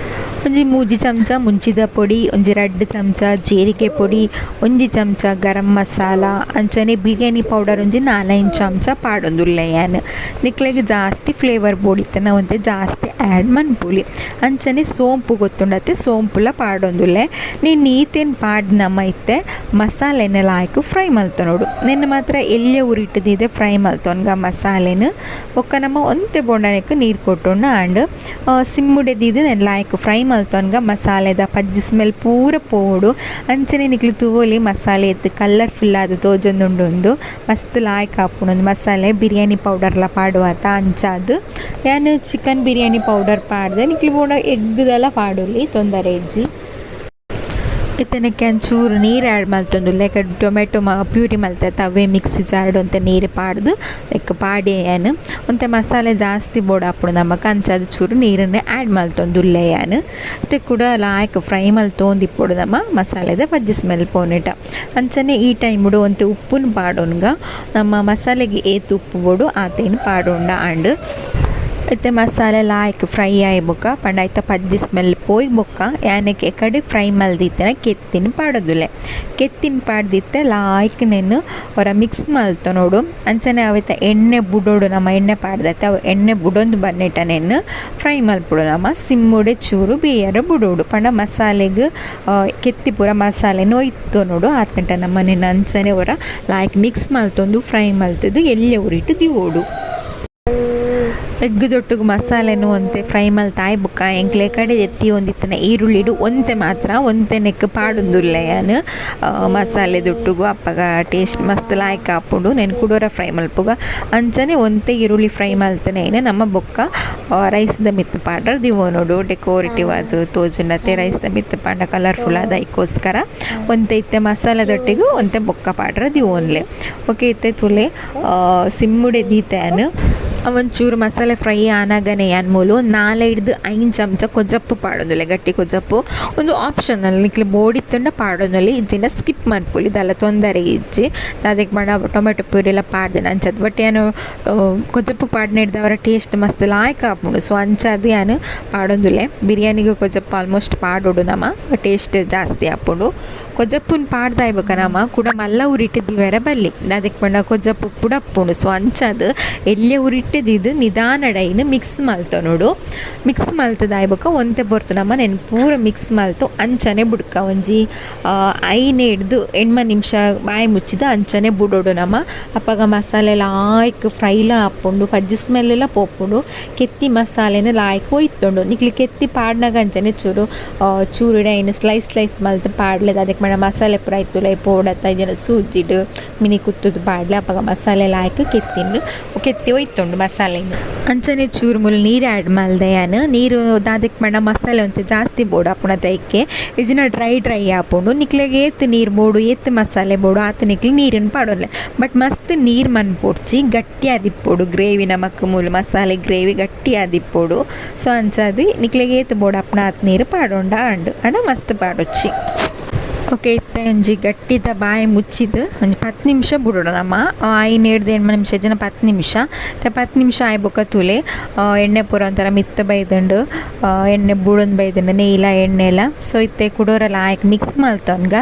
ಒಂಜಿ ಮೂಜಿ ಚಮಚ ಮುಂಚಿದ ಪೊಡಿ, ಒಂಜಿ ರಡ್ಡ್ ಚಮಚ ಜೀರಿಗೆ ಪೊಡಿ, ಒಂಜಿ ಚಮಚ ಗರಂ ಮಸಾಲ, ಅಂಚನೆ ಬಿರಿಯಾನಿ ಪೌಡರ್ ಒಂಜಿ ನಾಲೈನ್ ಚಮಚ ಪಾಡೊಂದುಲ್ಲೆ ಯಾನ್. ನಿಕ್ಲೆಗ್ ಜಾಸ್ತಿ ಫ್ಲೇವರ್ ಬೋಡಿತ್ತಂಡ ಒಂತೆ ಜಾಸ್ತಿ ಆ್ಯಡ್ ಮನ್ಪೊಲಿ. ಅಂಚನೆ ಸೋಂಪು ಗೊತ್ತುಂಡತೆ, ಸೋಂಪುಲ ಪಾಡೊಂದುಲ್ಲೆ. ನೆನ್ ಈತೆನ್ ಪಾಡ್ ನಮ ಇತ್ತೆ ಮಸಾಲೆನೆಲ ಲಾಯ್ಕ್ ಫ್ರೈ ಮಲ್ತೊನೊಡು. ನೆನ್ನೆ ಮಾತ್ರ ಎಲ್ಯ ಉರಿಟ್ ದೀದ್ ಫ್ರೈ ಮಲ್ತೊನ್ಗ ಮಸಾಲೆನ್. ಬೊಕ್ಕ ನಮ ಒಂತೆ ಬೋಂಡನೆಕ್ ನೀರು ಕೊಟ್ಟೊಂಡ ಆಂಡ್. ಸಿಮ್ಮುಡೆ ದೀದ್ ನೆನ್ ಲಾಯ್ಕ್ ಫ್ರೈ ಮಲ್ತೊನ್ಗ. ಮಸಾಲೆದ ಪಜ್ಜಿ ಸ್ಮೆಲ್ ಪೂರ ಪೋವೊಡು. ಅಂಚನೆ ನಿಕ್ಲು ತೂವೊಲಿ, ಮಸಾಲೆ ಇತ್ತು ಕಲರ್ಫುಲ್ ಆದ್ ತೋಜೊಂದುಂಡು. ಉಂದು ಮಸ್ತ್ ಲಾಯ್ಕ್ ಆಪುಂಡು ಉಂದು ಮಸಾಲೆ. ಬಿರಿಯಾನಿ ಪೌಡರ್ಲ ಪಾಡುವತ, ಅಂಚಾದ್ ಯಾನ್ ಚಿಕನ್ ಬಿರಿಯಾನಿ ಪೌಡರ್ ಪಾಡ್ದೆ. ನಿಕ್ಲು ಬೋಡ ಎಗ್ಗ್ದಲ ಪಾಡೊಲಿ, ತೊಂದರೆ ಇಜ್ಜಿ. ಇತ್ತೆ ನೆಕ್ಕೆ ಒಂಚೂರು ನೀರು ಆ್ಯಡ್ ಮಲ್ತೊಂದುಲ್ಲೆ. ಟೊಮೆಟೊ ಪ್ಯೂರಿ ಮಲ್ತತ್ತ, ಅವೇ ಮಿಕ್ಸಿ ಜಾರ್ಡ್ ಒಂತೆ ನೀರು ಪಾಡ್ದು ನೆಕ್ ಪಾಡ್ಯೆ ಯಾನ್. ಒಂತೆ ಮಸಾಲೆ ಜಾಸ್ತಿ ಬೋಡಾಪುಂಡು ನಮಕ್, ಅಂಚಾದ್ ಚೂರು ನೀರನ್ನು ಆ್ಯಡ್ ಮಲ್ತೊಂದುಲ್ಲೆ ಯಾನ್. ಇತ್ತೆ ಕುಡ ಲಾಯ್ಕ್ ಫ್ರೈ ಮಲ್ತೊಂದಿಪ್ಪೊಡು ನಮ, ಮಸಾಲೆದ ಪಜ್ಜಿ ಸ್ಮೆಲ್ ಪೋನೆಟ. ಅಂಚನೆ ಈ ಟೈಮುಡು ಒಂತೆ ಉಪ್ಪುನು ಪಾಡೊನ್ಗ. ನಮ್ಮ ಮಸಾಲೆಗೆ ಏತ್ ಉಪ್ಪು ಬೋಡು ಆತೇನ್ ಪಾಡೊಂಡ ಆಂಡ್. ಇತ್ತೆ ಮಸಾಲೆ ಲಾಯ್ಕ್ ಫ್ರೈ ಆಯಿ ಬೊಕ್ಕ, ಪಂಡ ಐತ ಪಜ್ಜಿ ಸ್ಮೆಲ್ ಪೋಯಿ ಬೊಕ್ಕ, ಯಾನ್ ಎಕಡೆ ಫ್ರೈ ಮಲ್ದಿತ್ತಿನ ಕೆತ್ತಿನ ಪಾಡೊಂದುಲ್ಲೆ. ಕೆತ್ತಿನ ಪಾಡ್ದಿತ್ತೆ ಲಾಯ್ಕ್ ನೆನ್ ಒರ ಮಿಕ್ಸ್ ಮಲ್ತೊನೊಡು. ಅಂಚನೆ ಅವೆತ ಎಣ್ಣೆ ಬುಡೊಡು. ನಮ ಎಣ್ಣೆ ಪಾಡ್ದತ್ತೆ, ಅವು ಎಣ್ಣೆ ಬುಡೊಂದು ಬನ್ನೆಟ ನೆನ್ ಫ್ರೈ ಮಲ್ಪೊಡು ನಮ. ಸಿಮ್ಮುಡೆ ಚೂರು ಬೇಯರ ಬುಡೊಡು. ಪಂಡ ಮಸಾಲೆಗ್ ಕೆತ್ತಿ ಪೂರ ಮಸಾಲೆನ್ ಒಯ್ತೊನೊಡು. ಆತಂಟ ನಮ ನೆನ್ ಅಂಚನೆ ಒರ ಲಾಯ್ಕ್ ಮಿಕ್ಸ್ ಮಲ್ತೊಂದು ಫ್ರೈ ಮಲ್ತುದು ಎಲ್ಯ ಉರಿಟ್ ದೀವೊಡು. ಎಗ್ಗುದೊಟ್ಟುಗು ಮಸಾಲೆನು ಒಂತೆ ಫ್ರೈ ಮಲ್ತಾಯ್ ಬೊಕ್ಕ, ಎಂಕ್ಲೆ ಕಡೆ ಎತ್ತಿ ಒಂದಿತ್ತನ ಈರುಳ್ಳಿಡು ಒಂತೆ ಮಾತ್ರ ಒಂತೆ ನೆಕ್ ಪಾಡೊಂದುಲ್ಲೆ ಯಾನ್. ಮಸಾಲೆ ದೊಟ್ಟುಗು ಅಪ್ಪಗ ಟೇಸ್ಟ್ ಮಸ್ತ್ ಲಾಯ್ಕ್ ಆಪುಂಡು. ನೆನ್ ಕುಡೊರ ಫ್ರೈ ಮಲ್ಪುಗ. ಅಂಚನೆ ಒಂತೆ ಈರುಳ್ಳಿ ಫ್ರೈ ಮಲ್ತನೆ ನಮ್ಮ ಬೊಕ್ಕ ರೈಸ್ದ ಮಿತ್ತ್ ಪಾಡ್ರ ದೀವೊನೊಡು. ಡೆಕೋರೇಟಿವ್ ಆದ್ ತೋಜುಂಡತೆ ರೈಸ್ದ ಮಿತ್ತ್ ಪಾಡ ಕಲರ್ಫುಲ್ ಆದ್, ಐಕೋಸ್ಕರ ಒಂತೆ ಇತ್ತೆ ಮಸಾಲೆದೊಟ್ಟಿಗೆ ಒಂತೆ ಬೊಕ್ಕ ಪಾಡ್ರ ದೀವೊನ್ಲೆ. ಓಕೆ, ಇತ್ತೆ ತೂಲೆ, ಸಿಮ್ಮುಡೆ ದೀತೆ ಯಾನ್. ಒಂಚೂರು ಮಸಾಲೆ ಫ್ರೈ ಆನಾಗನೆ ಯಾನ್ ಮೂಲು ನಾಲೈಡ್ದು ಐನ್ ಚಮಚ ಕೊಜಪ್ಪು ಪಾಡೊಂದುಲ್ಲೆ, ಗಟ್ಟಿ ಕೊಜಪ್ಪು. ಒಂದು ಆಪ್ಷನಲ್, ನಿಕ್ಲೆ ಬೋಡಿತ್ತುಂಡ ಪಾಡೊಂದುಲ್ಲೆ, ಇಜ್ಜಿಂಡ ಸ್ಕಿಪ್ ಮನ್ಪೊಲಿ, ದಾಲ ತೊಂದರೆ ಇಜ್ಜಿ. ದಾದೆಕ್ ಪಂಡ ಟೊಮೆಟೊ ಪ್ಯೂರಿ ಎಲ್ಲ ಪಾಡ್ದಿನ ಅಂಚದ. ಬಟ್ ಯಾನ್ ಕೊಜಪ್ಪು ಪಾಡ್ನೆಡ್ದಾವರ ಟೇಸ್ಟ್ ಮಸ್ತ್ ಲಾಯ್ಕ್ ಆಪುಂಡು. ಸೊ ಅಂಚಾದ್ ಯಾನ್ ಪಾಡೊಂದುಲ್ಲೆ. ಬಿರಿಯಾನಿಗ್ ಕೊಜಪ್ಪು ಆಲ್ಮೋಸ್ಟ್ ಪಾಡೊಡು ನಮ, ಟೇಸ್ಟ್ ಜಾಸ್ತಿ ಆಪುಂಡು. ಕೊಜಪ್ಪುನ್ ಪಾಡ್ದಾಯ್ ಬೊಕ ನಮ ಕುಡ ಮಲ್ಲ ಉರಿಟ್ ದೀವರೆ ಬಲ್ಲಿ. ದಾದೆಕ್ ಪಂಡ ಕೊಜಪ್ಪು ಪುಡಪ್ಪುಂಡು. ಸೊ ಅಂಚಾದ್ ಎಲ್ಯ ಉರಿಟ್ ದೀದ್ ನಿಧಾನಡ್ ಐನ್ ಮಿಕ್ಸ್ ಮಲ್ತೊನೊಡು. ಮಿಕ್ಸ್ ಮಲ್ತದಾಯ್ ಬೊಕ ಒಂತೆ ಪೊರ್ತು ನಮ ನೆನ್ ಪೂರ ಮಿಕ್ಸ್ ಮಲ್ತು ಅಂಚನೆ ಬುಡ್ಕ. ಒಂಜಿ 5 ಹಿಡ್ದು 8 ನಿಮಿಷ ಬಾಯಿ ಮುಚ್ಚಿದ ಅಂಚನೆ ಬುಡೊಡು ನಮ. ಅಪಗ ಮಸಾಲೆ ಲಾಯ್ಕ್ ಫ್ರೈಲ ಆಪುಂಡು, ಪಜ್ಜಿ ಸ್ಮೆಲ್ ಲ ಪೋಪುಂಡು, ಕೆತ್ತಿ ಮಸಾಲೆನ್ ಲಾಯ್ಕ್ ಒಯ್ತುಂಡು. ನಿಕ್ಲೆ ಕೆತ್ತಿ ಪಾಡ್ನಗ ಅಂಚನೆ ಚೂರು ಚೂರುಡೆ ಐನ್ ಸ್ಲೈಸ್ ಸ್ಲೈಸ್ ಮಲ್ತ್ ಪಾಡ್ಲೆ. ದಾದೆಕ್ ಪಂಡ ಮಸಾಲೆ ಪೂರ ಐತುಲೈ ಪೋಡತ್ತ ಇಜ್ಜಿಂಡ ಸೂಜಿಡ್ ಮಿನಿ ಕುತ್ತುದು ಪಾಡ್ಲೆ. ಅಪಗ ಮಸಾಲೆ ಲಾಯ್ಕ್ ಕೆತ್ತಿನ್ ಕೆತ್ತಿ ಒಯ್ತುಂಡು ಮಸಾಲೆನ್. ಅಂಚನೆ ಚೂರು ಮೂಲು ನೀರು ಆ್ಯಡ್ ಮಲ್ದೆ ಯಾನ್. ನೀರು ದಾದೆಕ್ ಪಂಡ ಮಸಾಲೆ ಒಂತೆ ಜಾಸ್ತಿ ಬೋಡಾಪುಂಡು ಐಕೆ, ಇಜ್ಜಿಂಡ ಡ್ರೈ ಡ್ರೈ ಆಪುಂಡು. ನಿಕ್ಲೆಗ್ ಏತ್ ನೀರು ಬೋಡು, ಏತ್ ಮಸಾಲೆ ಬೋಡು, ಆತ್ ನಿಕ್ಲೆ ನೀರನ್ನು ಪಾಡೊನ್ಲೆ. ಬಟ್ ಮಸ್ತ್ ನೀರು ಮನ್ಪೊಡ್ಚಿ, ಗಟ್ಟಿ ಆದಿಪ್ಪೊಡು ಗ್ರೇವಿ. ನಮಕ್ ಮೂಲು ಮಸಾಲೆ ಗ್ರೇವಿ ಗಟ್ಟಿ ಆದಿಪ್ಪೊಡು. ಸೊ ಅಂಚಾದ್ ನಿಕ್ಲೆಗ್ ಏತ್ ಬೋಡಾಪುಂಡು ಆತ್ ನೀರು ಪಾಡೊಂಡ ಆಂಡ್, ಆಂಡ ಮಸ್ತ್ ಪಾಡೊಚ್ಚಿ. ಓಕೆ ಇತ್ತೆ ಒಂಜಿ ಗಟ್ಟಿದ ಬಾಯಿ ಮುಚ್ಚಿದ್ ಒಂಜಿ 10 ನಿಮಿಷ ಬುಡೋಡು ನಮ 5 8 ನಿಮಿಷ ಜನ 10 ನಿಮಿಷ 10 ನಿಮಿಷ ಆಯ್ ಬೊಕ್ಕ ತೂಲೆ ಎಣ್ಣೆ ಪೂರ ಒಂಥರ ಮಿತ್ತ ಬೈದುಂಡು ಎಣ್ಣೆ ಬುಡೊಂದು ಬೈದುಂಡು ನೆಯ್ಲ ಎಣ್ಣೆಲ ಸೊ ಇತ್ತೆ ಕುಡೋರಲ್ಲ ಆಯ್ಕ್ ಮಿಕ್ಸ್ ಮಲ್ತೊನ್ಗ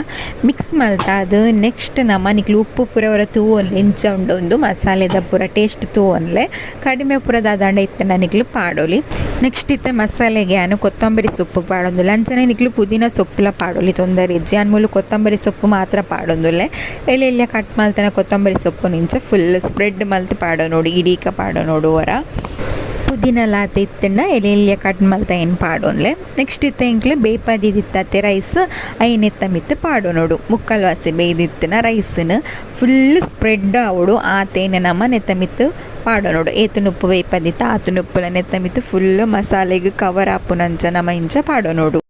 ಮಿಕ್ಸ್ ಮಲ್ತ ಅದು ನೆಕ್ಸ್ಟ್ ನಮ ನಿಕ್ಲು ಉಪ್ಪು ಪೂರ ಹೊರ ತೂವೊನ್ಲೆ ಇಂಚ ಉಂಡು ಒಂದು ಮಸಾಲೆದ ಪೂರ ಟೇಸ್ಟ್ ತೂವೊನ್ಲೆ ಕಡಿಮೆ ಪೂರ ದಾದಾಂಡ ಇತ್ತೆ ನಿಕ್ಲು ಪಾಡೊಲಿ ನೆಕ್ಸ್ಟ್ ಇತ್ತೆ ಮಸಾಲೆಗೆ ಅನು ಕೊತ್ತಂಬರಿ ಸೊಪ್ಪು ಪಾಡೊಂದುಲ್ಲ ಅಂಚನೆ ನಿಕ್ಲು ಪುದೀನ ಸೊಪ್ಪುಲ ಪಾಡೊಲಿ ತೊಂದರೆ ಇಜ್ಜಿ ಅನ್ ಮೂಲು ಕೊತ್ತಂಬರಿ ಸೊಪ್ಪು ಮಾತ್ರ ಪಾಡೊಂದುಲ್ಲೆ ಎಲ್ಲಿ ಎಲ್ಲಿ ಕಟ್ ಮಲ್ತನ ಕೊತ್ತಂಬರಿ ಸೊಪ್ಪು ನಿಂಚ ಫುಲ್ ಸ್ಪ್ರೆಡ್ ಮಲ್ತ್ ಪಾಡೋ ನೋಡು ಇಡೀಕ ಪಾಡೋ ನೋಡು ಹೊರ ಪುದೀನ ಲಾತ ಇತ್ತಂಡ ಎಲೆ ಎಲ್ಲಿಯ ಕಟ್ ಮಲ್ತ ಏನು ಪಾಡೋನ್ಲೆ ನೆಕ್ಸ್ಟ್ ಇತ್ತ ಎಂಕ್ಲೆ ಬೇಪದಿದಿತ್ತತ್ತೆ ರೈಸ್ ಐನೆತ್ತ ಮಿತ್ತು ಪಾಡೋ ನೋಡು ಮುಕ್ಕಲ್ ವಾಸಿ ಬೇಯ್ದಿತ್ತಿನ ರೈಸ್ನ ಫುಲ್ ಸ್ಪ್ರೆಡ್ ಆವಡು ಆತೇನೆ ನಮ್ಮ ನೆತ್ತ ಮಿತ್ತು ಪಾಡೋ ನೋಡು ಏತು ನುಪ್ಪು ಬೇಪದಿತ್ತ ಆತು ನುಪ್ಪುಲ ನೆತ್ತ ಮಿತ್ತು ಫುಲ್ ಮಸಾಲೆಗೆ ಕವರ್ ಆಪುನಂಚ ನಮ್ಮ ಇಂಚ ಪಾಡೋ ನೋಡು.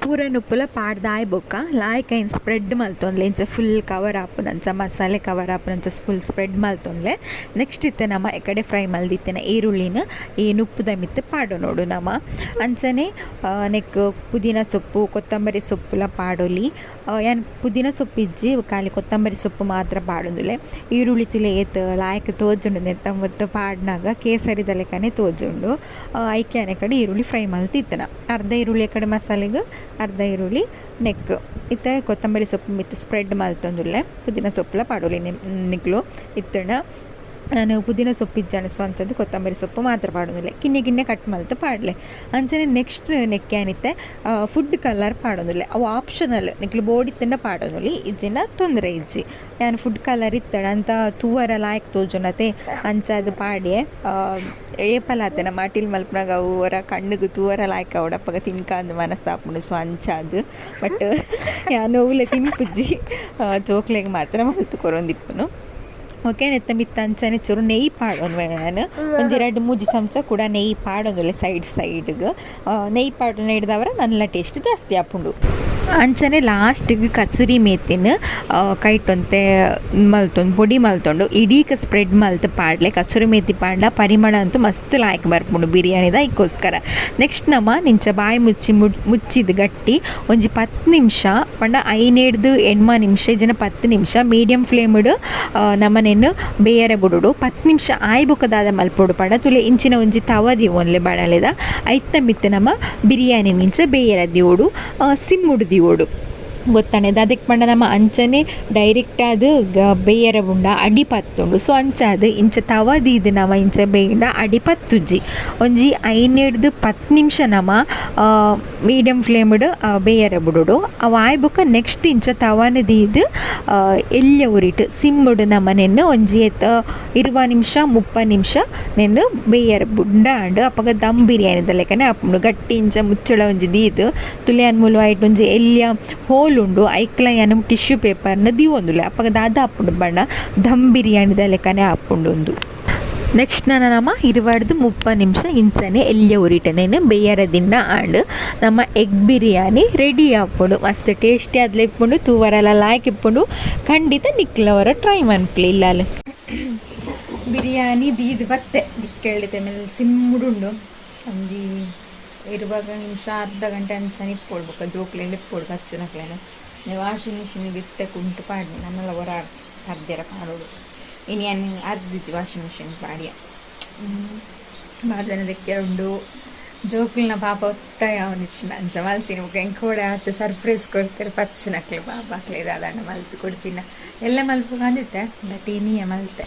ಪೂರ ನುಪ್ಪುಲ ಪಾಡ್ದಾಯ್ ಬೊಕ್ಕ ಲಾಯ್ಕ್ ಐನ್ ಸ್ಪ್ರೆಡ್ ಮಲ್ತೊನ್ಲೆ ಇಂಚ ಫುಲ್ ಕವರ್ ಆಪುನಂಚ ಮಸಾಲೆ ಕವರ್ ಆಪುನಂಚ ಫುಲ್ ಸ್ಪ್ರೆಡ್ ಮಲ್ತೊನ್ಲೆ ನೆಕ್ಸ್ಟ್ ಇತ್ತೆ ನಮ ಎಕಡೆ ಫ್ರೈ ಮಲ್ದಿತ್ತಿನ ಈರುಳ್ಳಿನ ಈ ನುಪ್ಪುದ ಮಿತ್ತು ಪಾಡೊ ನೋಡು ನಮ ಅಂಚನೆ ನೆಕ್ ಪುದೀನ ಸೊಪ್ಪು ಕೊತ್ತಂಬರಿ ಸೊಪ್ಪುಲ ಪಾಡೊಲಿ ಯಾನ್ ಪುದೀನ ಸೊಪ್ಪು ಇಜ್ಜಿ ಖಾಲಿ ಕೊತ್ತಂಬರಿ ಸೊಪ್ಪು ಮಾತ್ರ ಪಾಡೊಂದುಲ್ಲೆ ಈರುಳ್ಳಿ ತುಲೆ ಏತ್ ಲಾಯ್ಕ್ ತೋಜುಂಡು ನೆತ್ತ ಮೊತ್ತ ಪಾಡ್ನಾಗ ಕೇಸರಿದ ಲೆಕ್ಕನೆ ತೋಜುಂಡು ಐಕೆ ಆನೆ ಕಡೆ ಈರುಳ್ಳಿ ಫ್ರೈ ಮಲ್ತಿತ್ತನ ಅರ್ಧ ಈರುಳ್ಳಿ ಕಡೆ ಮಸಾಲೆಗ್ ಅರ್ಧ ಈರುಳ್ಳಿ ನೆಕ್ ಇತ್ತೆ ಕೊತ್ತಂಬರಿ ಸೊಪ್ಪು ಮಿತ್ತು ಸ್ಪ್ರೆಡ್ ಮಲ್ತೊಂದುಲ್ಲೆ ಪುದೀನ ಸೊಪ್ಪುಲ ಪಾಡೊಲಿ ನಿಕ್ಲು ಇತ್ತಂಡ ನಾನು ಪುದೀನ ಸೊಪ್ಪು ಇಜ್ಜಾಂಡ ಸ್ವಂತದ್ದು ಕೊತ್ತಂಬರಿ ಸೊಪ್ಪು ಮಾತ್ರ ಪಾಡೊಂದುಲ್ಲೆ ಕಿನ್ನೆ ಕಿನ್ನೆ ಕಟ್ ಮಲ್ತ್ ಪಾಡ್ಲೆ ಅಂಚನೆ ನೆಕ್ಸ್ಟ್ ನೆಕ್ಕೆ ಆನಿತ್ತೆ ಫುಡ್ ಕಲರ್ ಪಾಡೊಂದುಲ್ಲೆ ಅವು ಆಪ್ಷನಲ್ ನಿಕ್ಲು ಬೋಡಿತ್ತಂಡ ಪಾಡೊಂದುಲಿ ಇಜ್ಜಿಂಡ ತೊಂದರೆ ಇಜ್ಜಿ ಯಾನ್ ಫುಡ್ ಕಲರ್ ಇತ್ತಡ ಅಂತ ತೂವರ ಲಾಯ್ಕ್ ತೋಜುಂಡತೆ ಅಂಚಾದ್ ಪಾಡ್ಯೆ ಏಪಲಾತೆ ನಮ್ಮ ಅಟಿಲ್ ಮಲ್ಪುನಗ ಅವು ಒರ ಕಣ್ಣುಗು ತೂವರ ಲಾಯ್ಕ್ ಆವಡ್ ಅಪಗ ತಿನ್ಕಾಂದ್ ಮನಸ್ಸಾಪುಂಡು ಸೊ ಅಂಚಾದ್ ಬಟ್ ಯಾನ್ ಒವ್ಲೆ ತಿನ್ಪುಜಿ ಜೋಕ್ಲೆಗ್ ಮಾತ್ರ ಮಲ್ತ್ ಕೊರೊಂದಿಪ್ಪುನು ಓಕೆ ನೆತ್ತ ಮಿತ್ತ ಅಂಚನೆ ಚೂರು ನೆಯ್ಯಿ ಪಾಡೊನ್ವೆ ಯಾನ್ ಒಂಜಿ 2-3 ಚಮಚ ಕೂಡ ನೆಯ್ಯಿ ಪಾಡೊಂದುಲ್ಲೆ ಸೈಡ್ ಸೈಡ್ಗ್ ನೆಯ್ಯಿ ಪಾಡುನ ಹಿಡ್ದವರ ನಲ್ಲ ಟೇಸ್ಟ್ ಜಾಸ್ತಿ ಆಪುಂಡು ಅಂಚನೆ ಲಾಸ್ಟಿಗೆ ಕಸೂರಿ ಮೇತಿನ ಕೈಟೊಂತೆ ಮಲ್ತೊಂದು ಪೊಡಿ ಮಲ್ತೊಂಡು ಇಡೀಕ ಸ್ಪ್ರೆಡ್ ಮಲ್ತ್ ಪಾಡ್ಲೆ ಕಸೂರಿ ಮೇತಿ ಪಾಡ್ಲ ಪರಿಮಳ ಅಂತೂ ಮಸ್ತ್ ಲಾಯ್ಕ್ ಬರ್ಪುಂಡು ಬಿರಿಯಾನಿದ ಐಕ್ಕೋಸ್ಕರ ನೆಕ್ಸ್ಟ್ ನಮ ನಿಂಚ ಬಾಯಿ ಮುಚ್ಚಿ ಮುಚ್ಚಿದ ಗಟ್ಟಿ ಒಂಜಿ 10 ನಿಮಿಷ ಪಂಡ 5 8 ನಿಮಿಷ ಜನ 10 ನಿಮಿಷ ಮೀಡಿಯಂ ಫ್ಲೇಮ್ಡ್ ನಮನೆನ್ನು ಬೇಯರೆ ಬುಡುಡು 10 ನಿಮಿಷ ಆಯ್ ಬೊಕ್ಕ ಮಲ್ಪೊಡು ಪಂಡ ತುಲೆ ಇಂಚಿನ ಒಂಜಿ ತವ ದೀವೊನ್ಲೆ ಬಡಲೆದ ಐತ ಮಿತ್ತ ನಮ ಬಿರಿಯಾನಿ ನಿಂಚ ಬೇಯರ ದಿವೊಡು ಸಿಮ್ಮುಡು ದಿವೊಡು ಗೊತ್ತಾನೆ ಅದಕ್ಕೆ ಪಂಡ ನಮ್ಮ ಅಂಚನೆ ಡೈರೆಕ್ಟ್ ಅದು ಬೇಯರ ಬುಂಡ ಅಡಿ ಪತ್ತುಂಡು ಸೊ ಅಂಚಾದ್ ಇಂಚ ತವ ದೀದ್ ನಮ ಇಂಚ ಬೇಯ್ಂಡ ಅಡಿ ಪತ್ತುಜಿ ಒಂಜಿ 5 10 ನಿಮಿಷ ನಮ ಮೀಡಿಯಂ ಫ್ಲೇಮ್ಡ್ ಬೇಯರ ಬುಡುಡು ಅವು ಆಯ್ ಬೊಕ್ಕ ನೆಕ್ಸ್ಟ್ ಇಂಚ ತವನ ದೀದ್ ಎಲ್ಯ ಉರಿಟ್ ಸಿಮ್ಮುಡು ನಮನೆನ್ನು ಒಂಜಿ 20 ನಿಮಿಷ 30 ನಿಮಿಷ ನೆನ್ನು ಬೇಯರ ಬುಂಡ ಆಂಡ್ ಅಪಗ ದಮ್ ಬಿರಿಯಾನಿದ ಲೆಕ್ಕನೆ ಆಪುಂಡು ಗಟ್ಟಿ ಇಂಚ ಮುಚ್ಚಳ ಒಂಜಿ ದೀದ್ ತುಲಿಯಾನ್ ಮೂಲು ಐಟ್ ಒಂಜಿ ಎಲ್ಯ ಹೋಲ್ ಉಂಡು ಐಕ್ಲ ಯಾನ್ ಟಿಶ್ಯೂ ಪೇಪರ್ನ ದೀವೊಂದುಲ್ಲೆ ಅಪಗ ದಾದ ಆಪುಂಡು ಬಣ್ಣ ದಮ್ ಬಿರಿಯಾನಿದ ಲೆಕ್ಕನೆ ಆಪುಂಡು ಉಂದು ನೆಕ್ಸ್ಟ್ ನನ ನಮ 20 30 ನಿಮಿಷ ಇಂಚನೆ ಎಲ್ಯ ಉರಿಟನೇನು ಬೇಯರ ದಿನ ಆಂಡ್ ನಮ್ಮ ಎಗ್ ಬಿರಿಯಾನಿ ರೆಡಿ ಆಪುಂಡು ಮಸ್ತ್ ಟೇಸ್ಟಿ ಆದ್ಲೆ ಇಪ್ಪುಂಡು ತೂವರೆಲ್ಲ ಲಾಯ್ಕ್ ಇಪ್ಪುಂಡು ಖಂಡಿತ ನಿಕ್ಲವರ ಟ್ರೈ ಮನ್ಪುಲೆ ಇಲ್ಲಾಲ್ ಬಿರಿಯಾನಿ ದೀದ್ ಬತ್ತೆ ದಿಕ್ಕೇಳಿದೆ ಮೇಲೆ ಸಿಮ್ಮುಡುಂಡು ಒಂಜಿ 20 ನಿಮಿಷ ಅರ್ಧ ಗಂಟೆ ಅಂಚನೆ ಇಪ್ಪೊಡು ಜೋಕ್ಲೆಂಡ್ ಇಪ್ಪೊಡು ಕಚ್ಚುನಕ್ಲೆನ ವಾಷಿಂಗ್ ಮಿಷಿನ್ಗೆ ಇತ್ತೆ ಕುಂಟು ಪಾಡ್ನಿ ನನ್ನೆಲ್ಲ ಹೊರ ಅರ್ಧೆರ ಪಾಡೋಡು ಇನಿ ಯಾನ್ ಅರ್ದಿಜಿ ವಾಷಿಂಗ್ ಮಿಷಿನ್ ಪಾಡಿಯ ಬಾರ್ದನ ದೆಕ್ಕೆ ಉಂಡು ಜೋಕುಲ್ನ ಪಾಪ ಒತ್ತಾಯ ಅವನಿತ್ತು ಅಂಚ ಮಲ್ತಿನಿ ಬೊಕ ಎಂಕ್ ಕೂಡ ಆತ್ ಸರ್ಪ್ರೈಸ್ ಕೊಡ್ತಾರೆ ಪಚ್ಚುನಕ್ಲೆ ಪಾಪ ಅಕ್ಲೆ ದಾದಾಂಡ ಮಲ್ತು ಕೊಡ್ಚಿನ ಎಲ್ಲ ಮಲ್ಪುಗಂದಿತ್ತೆ ಬಟ್ ಇನಿಯ ಮಲ್ತೆ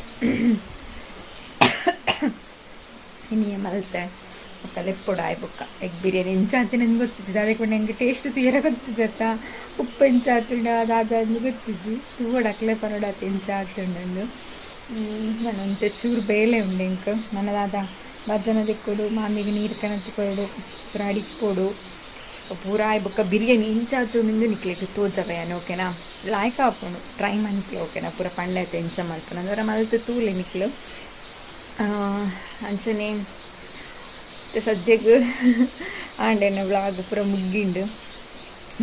ಇನಿಯ ಮಲ್ತೆ ಬೊಕ್ಕ ಲೆಪ್ಪೊಡು ಆಯ್ ಬೊಕ್ಕ ಎಗ್ ಬಿರಿಯಾನಿ ಎಂಚ ಆತಿನ ಗೊತ್ತಿಜ್ಜಿ ಅದಕ್ಕೆ ಎಂಕ್ ಟೇಸ್ಟ್ ತೀರ ಗೊತ್ತಿಜ್ಜತ್ತ ಉಪ್ಪು ಎಂಚ ಆತುಂಡ ದಾದ ಅಂದ್ ಗೊತ್ತಿಜ್ಜಿ ತೂವೊಡು ಅಕ್ಲೆ ಪನೊಡಾತ ಎಂಚ ಆತುಂಡು. ಒಂತೆ ಚೂರು ಬೇಲೆ ಉಂಡು ಎಂಕ್ ನನ ದಾದ ಭಜನೆ ದಿಕ್ಕೊಡು ಮಾಮಿಗೆ ನೀರು ಕನತ್ ಕೊರೊಡು ಚೂರು ಅಡಿಪ್ಪೊಡು ಪೂರ ಆಯ್ ಬೊಕ್ಕ ಬಿರಿಯಾನಿ ಇಂಚಾತುಂಡು ನಿಕ್ಲೆಗ್ ತೋಜವೆ ಓಕೆನಾ ಲಾಯ್ಕ್ ಆಪುಂಡು ಟ್ರೈ ಮನ್ಪುಲೆ ಓಕೆನಾ ಪೂರ ಪಂಡೆ ಆಯ್ತು ಎಂಚ ಮಲ್ಪುನ ಅಂದ್ರೆ ಮಲ್ತ್ ತೂಲೆ ನಿಕ್ಲು ಅಂಚನೆ ಸದ್ಯಗ್ ಆಂಡೆನ ವ್ಲಾಗ್ ಪೂರ ಮುಗ್ಗಿಂಡು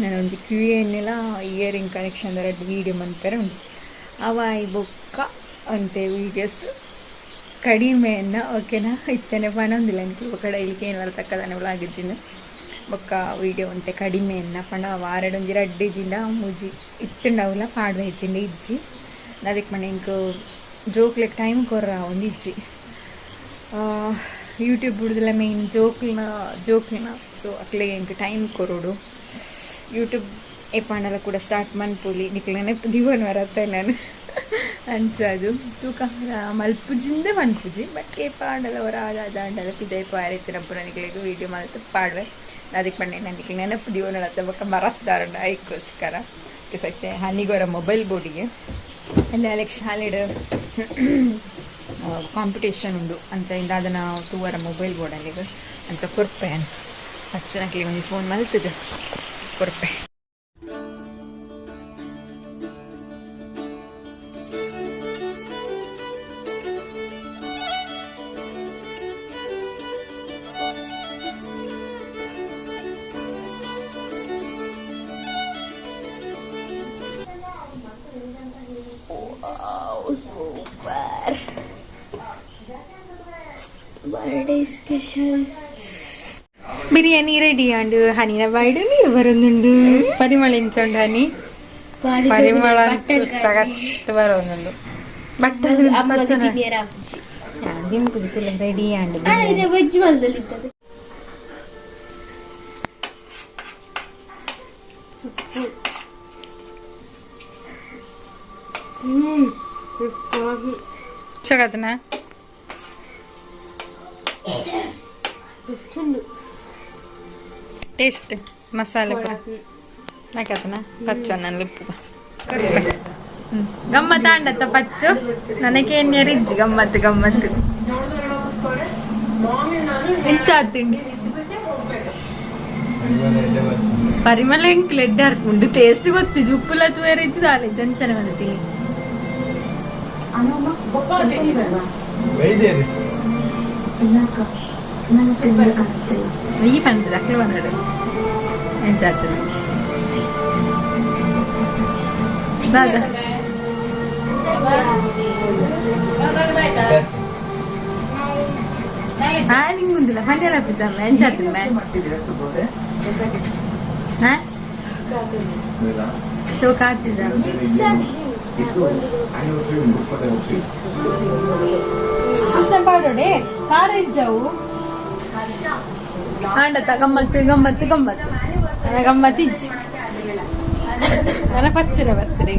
ನಾನು ಒಂಜಿ ಕ್ಯೂ ಎನ್ನೆಲ ಇಯರಿಂಗ್ ಕಲೆಕ್ಷನ್ ರಡ್ಡ್ ವೀಡಿಯೋ ಮನ್ಪೆರೆ ಉಂಡು ಅವ ಆಯ್ ಬೊಕ್ಕ ಅಂತೆ ವೀಡಿಯೋಸ್ ಕಡಿಮೆಯನ್ನ ಓಕೆನಾ ಇತ್ತನೆ ಪನೊಂದಿಲ್ಲ ಎಂಕ್ಲು ಬೊಕ್ಕ ಡೈಲಿ ಕೇನ್ವರ ತಕ್ಕದಾನೆ ವ್ಲಾಗ್ ಇಜ್ಜಿಂದು ಬೊಕ್ಕ ವೀಡಿಯೋ ಒಂತೆ ಕಡಿಮೆಯನ್ನ ಪಂಡ ವಾರಡ್ ಒಂಜಿ ರಡ್ಡ್ ಇಜ್ಜಿಂಡ ಮೂಜಿ ಇತ್ತುಂಡವುಲ ಪಾಡ್ವೆ ಇಜ್ಜಿಂಡ ಇಜ್ಜಿ ಅದಕ್ಕೆ ಪಂಡ ಎಂಕ್ ಜೋಕ್ಲೆಗ್ ಟೈಮ್ ಕೊರ್ರ ಒಂಜಿ ಇಜ್ಜಿ ಯೂಟ್ಯೂಬ್ ಬುಡ್ದಲ ಮೇನ್ ಜೋಕ್ಲ್ನ ಜೋಕ್ಲ್ನ ಸೊ ಅಕ್ಲೆಗ್ ಎಂಕ್ ಟೈಮ್ ಕೊರೊಡು ಯೂಟ್ಯೂಬ್ ಏಪಾಂಡಲ ಕೂಡ ಸ್ಟಾರ್ಟ್ ಮನ್ಪೊಲಿ ನಿಕ್ಲೆನೆ ದಿವೊನ್ ವರತ್ತೆ ನಾನು ಅಂಚ ಅದು ತೂಕ ಮಲ್ಪುಜಿಂದೆ ಮನ್ಪುಜಿ ಬಟ್ ಏಪಾಂಡಲ ಒರ ಅದಾಂಡಲ ಪಿದೈ ಪಾರೆತ್ತಿನ ಪೂರ ನಿಕ್ಲೆಗ್ ವೀಡಿಯೋ ಮಲ್ತ್ ಪಾಡ್ವೆ ಅದಕ್ಕೆ ಪಂಡೆ ನಾನು ನೆನಪು ದಿವೊನೊಡತ್ತ ಬೊಕ್ಕ ಮರತ್ದಾರಂಡ ಐಕ್ಕೋಸ್ಕರ ಸತ್ಯ ಹನಿಗೊರ ಮೊಬೈಲ್ ಬೋರ್ಡಿಗೆ ಅಲ್ಲಿ ಅಲೆಕ್ ಶಾಲೆಡ್ ಕಾಂಪಿಟೇಷನ್ ಉಂಡು ಅಂಚ ಇಂದಾದನ ತೂವರ ಮೊಬೈಲ್ ಬೋರ್ಡ್ ಅಲ್ಲಿಗೆ ಅಂಚ ಕೊರ್ಪೆ ಅಚ್ಚನಕ್ಲಿಗೆ ಒಂಜಿ ಫೋನ್ ಮಲ್ತದೆ ಕೊರ್ಪೆ. Super birthday special biryani ready and ಹನಿನ ಬಾಯ್ಡು ನೀರು ಬರೋದುಂಡು ಪರಿಮಳ ಇಂಚುಂಡು ಹನಿ ಪರಿಮಳ ಸಖತ್ ಬರೋದುಂಡು ಬಟ್ಟಲು ರೆಡಿ ಆಂಡ್ ವೆಜ್ ಮಲ್ದಲ್ಲಿ ಚಗತನ ಟೇಸ್ಟ್ ಮಸಾಲೆ ಪೂರ ನಾಕತನ ಪಚ್ಚು ನನ್ನ ಲಿಪ್ಪು ಗಮ್ಮತ್ ಆಂಡತ್ತ ಪಚ್ಚು ನನಗೆ ರಿಜ್ಜಿ ಗಮ್ಮತ್ತು ಗಮ್ಮತ್ತು ಎಂಚಾತಿಂಡಿ ಪರಿಮಳ ಎಂಕ್ ಲೆಡ್ಡ ಅರ್ಪುಂಡು ಟೇಸ್ಟ್ ಗೊತ್ತಿಜು ಉಪ್ಪುಲ ತೂಯರೆ ಇಜ್ಜಿ ದಾಲ ಜಂಚನೆ ಬಂದಿದ್ದೀನಿ. ಈ ಪಂಡದ ಅಕ್ಕಡೆ ಬಂದಡು ಎಂಚಾತದೆ ದಾದ ಆ ನಿಂಗುಂದಿಲ್ಲ ಪಲ್ಯಲ ಪೂಜಮ್ಮ ಎಂಚಾತದೆ ಹಾ ಶೋಕ ಆಗ್ತಿದ. ಕೃಷ್ಣ ಪಾಡೋಡೆ ಖಾರ ಇಜ್ಜವು ಆಂಡತ್ತ ಗಮ್ಮತ್ತು ಗಮ್ಮತ್ತು ಗಮ್ಮತ್ತು ನನ್ನ ಗಮ್ಮತ್ತು ಇಜ್ಜಿ ನನ್ನ ಪಚ್ಚನೆ ಬರ್ತದೆ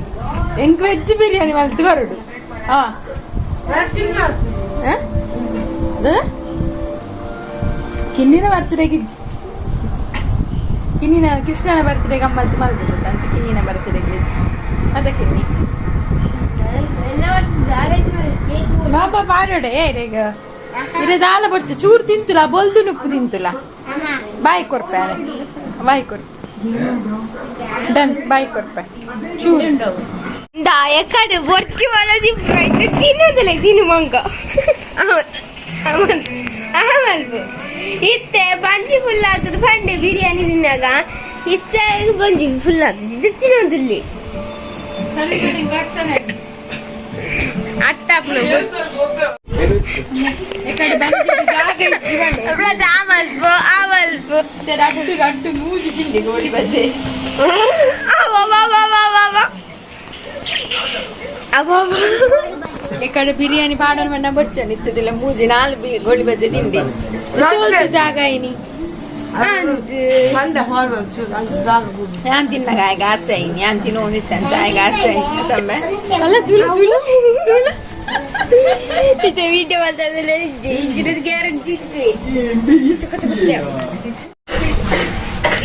ಎಂಕ್ ವೆಜ್ ಬಿರಿಯಾನಿ ಮಲ್ತು ಕೊರಡು ಆ ಕಿನ್ನಿನ ಬರ್ತಡೇ ಇಜ್ಜಿ ಕಿನ್ನಿನ ಕೃಷ್ಣನ ಬರ್ತಡೇ ಗಮ್ಮತ್ತು ಮಲ್ತು ಅಂಚೆ ಕಿನ್ನಿನ ಬರ್ತಡೇ ಇಜ್ಜಿ ಅದ ಕಿನ್ನಿ ಬಾಬಾ ಪಾಡೋಡೆ ಏ ಇರೆ ದಾಲ ಬೊಡ್ಚ ಚೂರು ತಿಂತುಲ ಬೊಲ್ದು ನುಪ್ಪು ತಿಂತುಲ ಬಾಯಿ ಕೊರ್ಪೆ ಬಾಯಿ ಕೊರ್ಪೆ ಡನ್ ಬಾಯಿ ಕೊರ್ಪೆ ಚೂರು ದಾಯಕಡು ಬೊರ್ಚಿ ಬರೋದಿ ತಿನ್ನೋದಿಲ್ಲ ತಿನ್ನು ಮಂಗ ಅಹಮಲ್ಪು ಇತ್ತೆ ಬಂಜಿ ಫುಲ್ ಆಗ್ತದೆ ಪಂಡೆ ಬಿರಿಯಾನಿ ತಿನ್ನಾಗ ಇತ್ತೆ ಬಂಜಿ ಫುಲ್ ಆಗ್ತದೆ ತಿನ್ನೋದಿಲ್ಲ ಅತ್ತಪ್ಪನ ಆಮಲ್ಪು ಆಮಲ್ಪು ರಡ್ಡು ರಡ್ಡು ಮೂಜಿ ತಿಂಡಿ ಗೋಳಿ ಬಜ್ಜೆ ಈ ಕಡೆ ಬಿರಿಯಾನಿ ಪಾಡೋಣ ಮಣ್ಣ ಬೊಚ್ಚನ್ ಇತ್ತದಿಲ್ಲ ಮೂಜಿ ನಾಲ್ ಗೋಳಿ ಬಜ್ಜೆ ತಿಂಡಿ ಜಾಗ ಇನಿ ಯಾನ್ ತಿನ್ನಾಗ ಆಯ್ಗ ಆಸೆ ಐನಿ ಯಾನ್ ತಿನ್ನೋದಿತ್ತ ಆಯ್ಗ ಆಸೆ ಐನಿ ತಮ್ಮೆ ಅಲ್ಲ ತುಳು ತುಳು ತುಳು ಇತ್ತೆ ವಿಡಿಯೋ ಮಾಡ್ತಾ ಇಜ್ಜಿನದ ಗ್ಯಾರಂಟಿ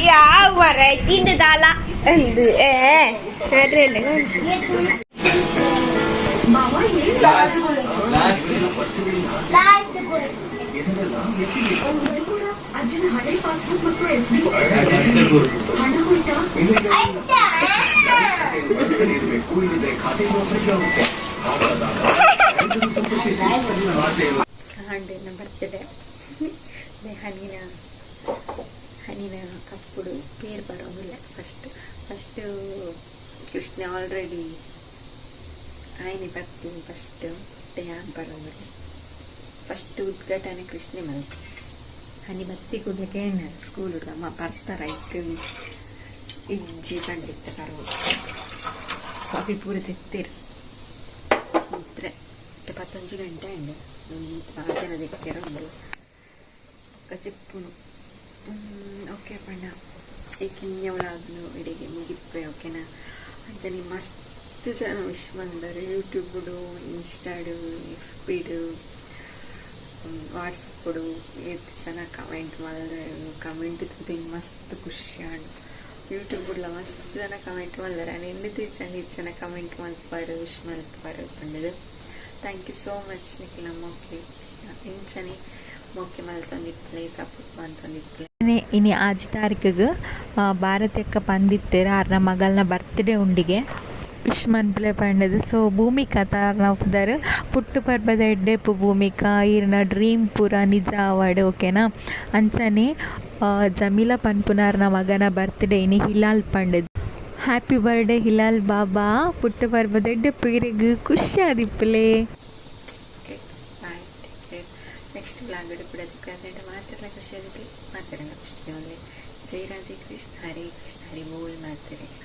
ಯಾವ ಮರ ತಿಂದದಾಲ ಅಂದು ಏ ಅದ್ರಲ್ಲ. Last ಕೊಡು. ಆಯ್ತಾ? ಕಾಂಡೆ ಬರ್ತ್ಡೇ ಹನಿನ ಹನಿನ ಕಪ್ಪುಡು ಪೇರ್ ಬರೋದಿಲ್ಲ. First first Krishna already ಆಯ್ನೆ ಬರ್ತೀನಿ ಫಸ್ಟ್ ಯಾನ್ ಬರೋದಿಲ್ಲ. ಫಸ್ಟ್ ಉದ್ಘಾಟನೆ ಕೃಷ್ಣೆ ಮಲ್ತೆ. ಹನಿ ಬತ್ತಿ ಕೂಡ್ಲಿಕ್ಕೆ ಸ್ಕೂಲ್ ಅಮ್ಮ ಬರ್ತಾರ ಇಕ್ ಇಜ್ಜಿ ಪಂಡಿತ್ತ ಬರೋದು. ಅವಿ ಪೂರ ಜೆತ್ತೇರು ಇದ್ರೆ 11 ಗಂಟೆ ಅಂಡ್ ಜನ ದಿಕ್ಕೆರ ಉಂಡು ಚಿಪ್ಪುನು. ಓಕೆ ಪಂಡ ಈ ಕಿನ್ಯ ವ್ಲಾಗ್ನು ಇಡೆಗೆ ಮುಗಿಪ್ಪೆ, ಓಕೆನಾ? ಅಂಚನೆ ಮಸ್ತ್ ಜನ ವಿಶ್ ಮಂದರು ಯೂಟ್ಯೂಬ್ಡು, ಇನ್ಸ್ಟಾಡು, ಎಫ್ ಬಿಡು, ವಾಟ್ಸಪ್ಪುಡು ಏತ್ ಜನ ಕಮೆಂಟ್ ಮಲ್ದರು. ಕಮೆಂಟ್ ತೂದು ಮಸ್ತ್ ಖುಷಿ ಆಂಡ್. ಯೂಟ್ಯೂಬ್ಲ ಮಸ್ತ್ ಜನ ಕಮೆಂಟ್ ಮಲ್ದಾರ. ಎಣ್ಣೆ ತೀರ್ಚಂಡ್ ಇತ್ ಜನ ಕಮೆಂಟ್ ಮಲ್ಪಾರು, ವಿಶ್ ಮಲ್ಪಾರು ಪಂಡದು. Thank you so much ನಿಕ್ಲ. Okay, ಇಂಚನೆ ಮೋಕೆ ಮಲ್ತೊಂದಿಪ್ಪಲೆ, ಸಪೋರ್ಟ್ ಮಲ್ತೊಂದಿಪ್ಪಲೆ. ಇನಿ 6 ತಾರೀಕಿಗೆ ಭಾರತಕ್ಕ ಪಂದಿತ್ತೇರು ಆರ್ನ ಮಗಲ್ನ ಬರ್ತ್ಡೇ ಉಂಡಿಗೆ ವಿಶ್ ಮನ್ಪುಲೆ ಪಂಡದು. ಸೊ ಭೂಮಿಕಾ ತಾರ್ನ ಪುದರ್. ಪುಟ್ಟು ಪರ್ಬದ ಎಡ್ಡೆಪ್ಪು ಭೂಮಿಕಾ, ಈರ್ನ ಡ್ರೀಮ್ ಪೂರ ನಿಜ ಆವಡ್, ಓಕೆನಾ? ಅಂಚನೆ ಜಮೀಲಾ ಪನ್ಪುನಾರ್ನ ಮಗನ ಬರ್ತ್ಡೇ ಇನಿ, ಹಿಲಾಲ್ ಪಂಡದು. ಹ್ಯಾಪಿ ಬರ್ಡೇ ಹಿಲಾಲ್ ಬಾಬಾ, ಪುಟ್ಟು ಪರ್ಬದ ಎಡ್ಡೆಪ್ಪು ಇರೆಗ್, ಖುಷಿ ಆದಿಪ್ಪುಲೆ. Okay, bye, take care. Next vlog ಕೂಡ ಮಾತೆಲ್ಲ ಖುಷಿ ಆದಿಪ್ಪಲೆ, ಮಾತೆಲ್ಲ ಖುಷಿ. ಜೈ ರಾಧೆ ಕೃಷ್ಣ, ಹರೇ ಕೃಷ್ಣ, ಹರಿ ಬೋಲ್ ಮಾತೆರೆಗ್ಲ.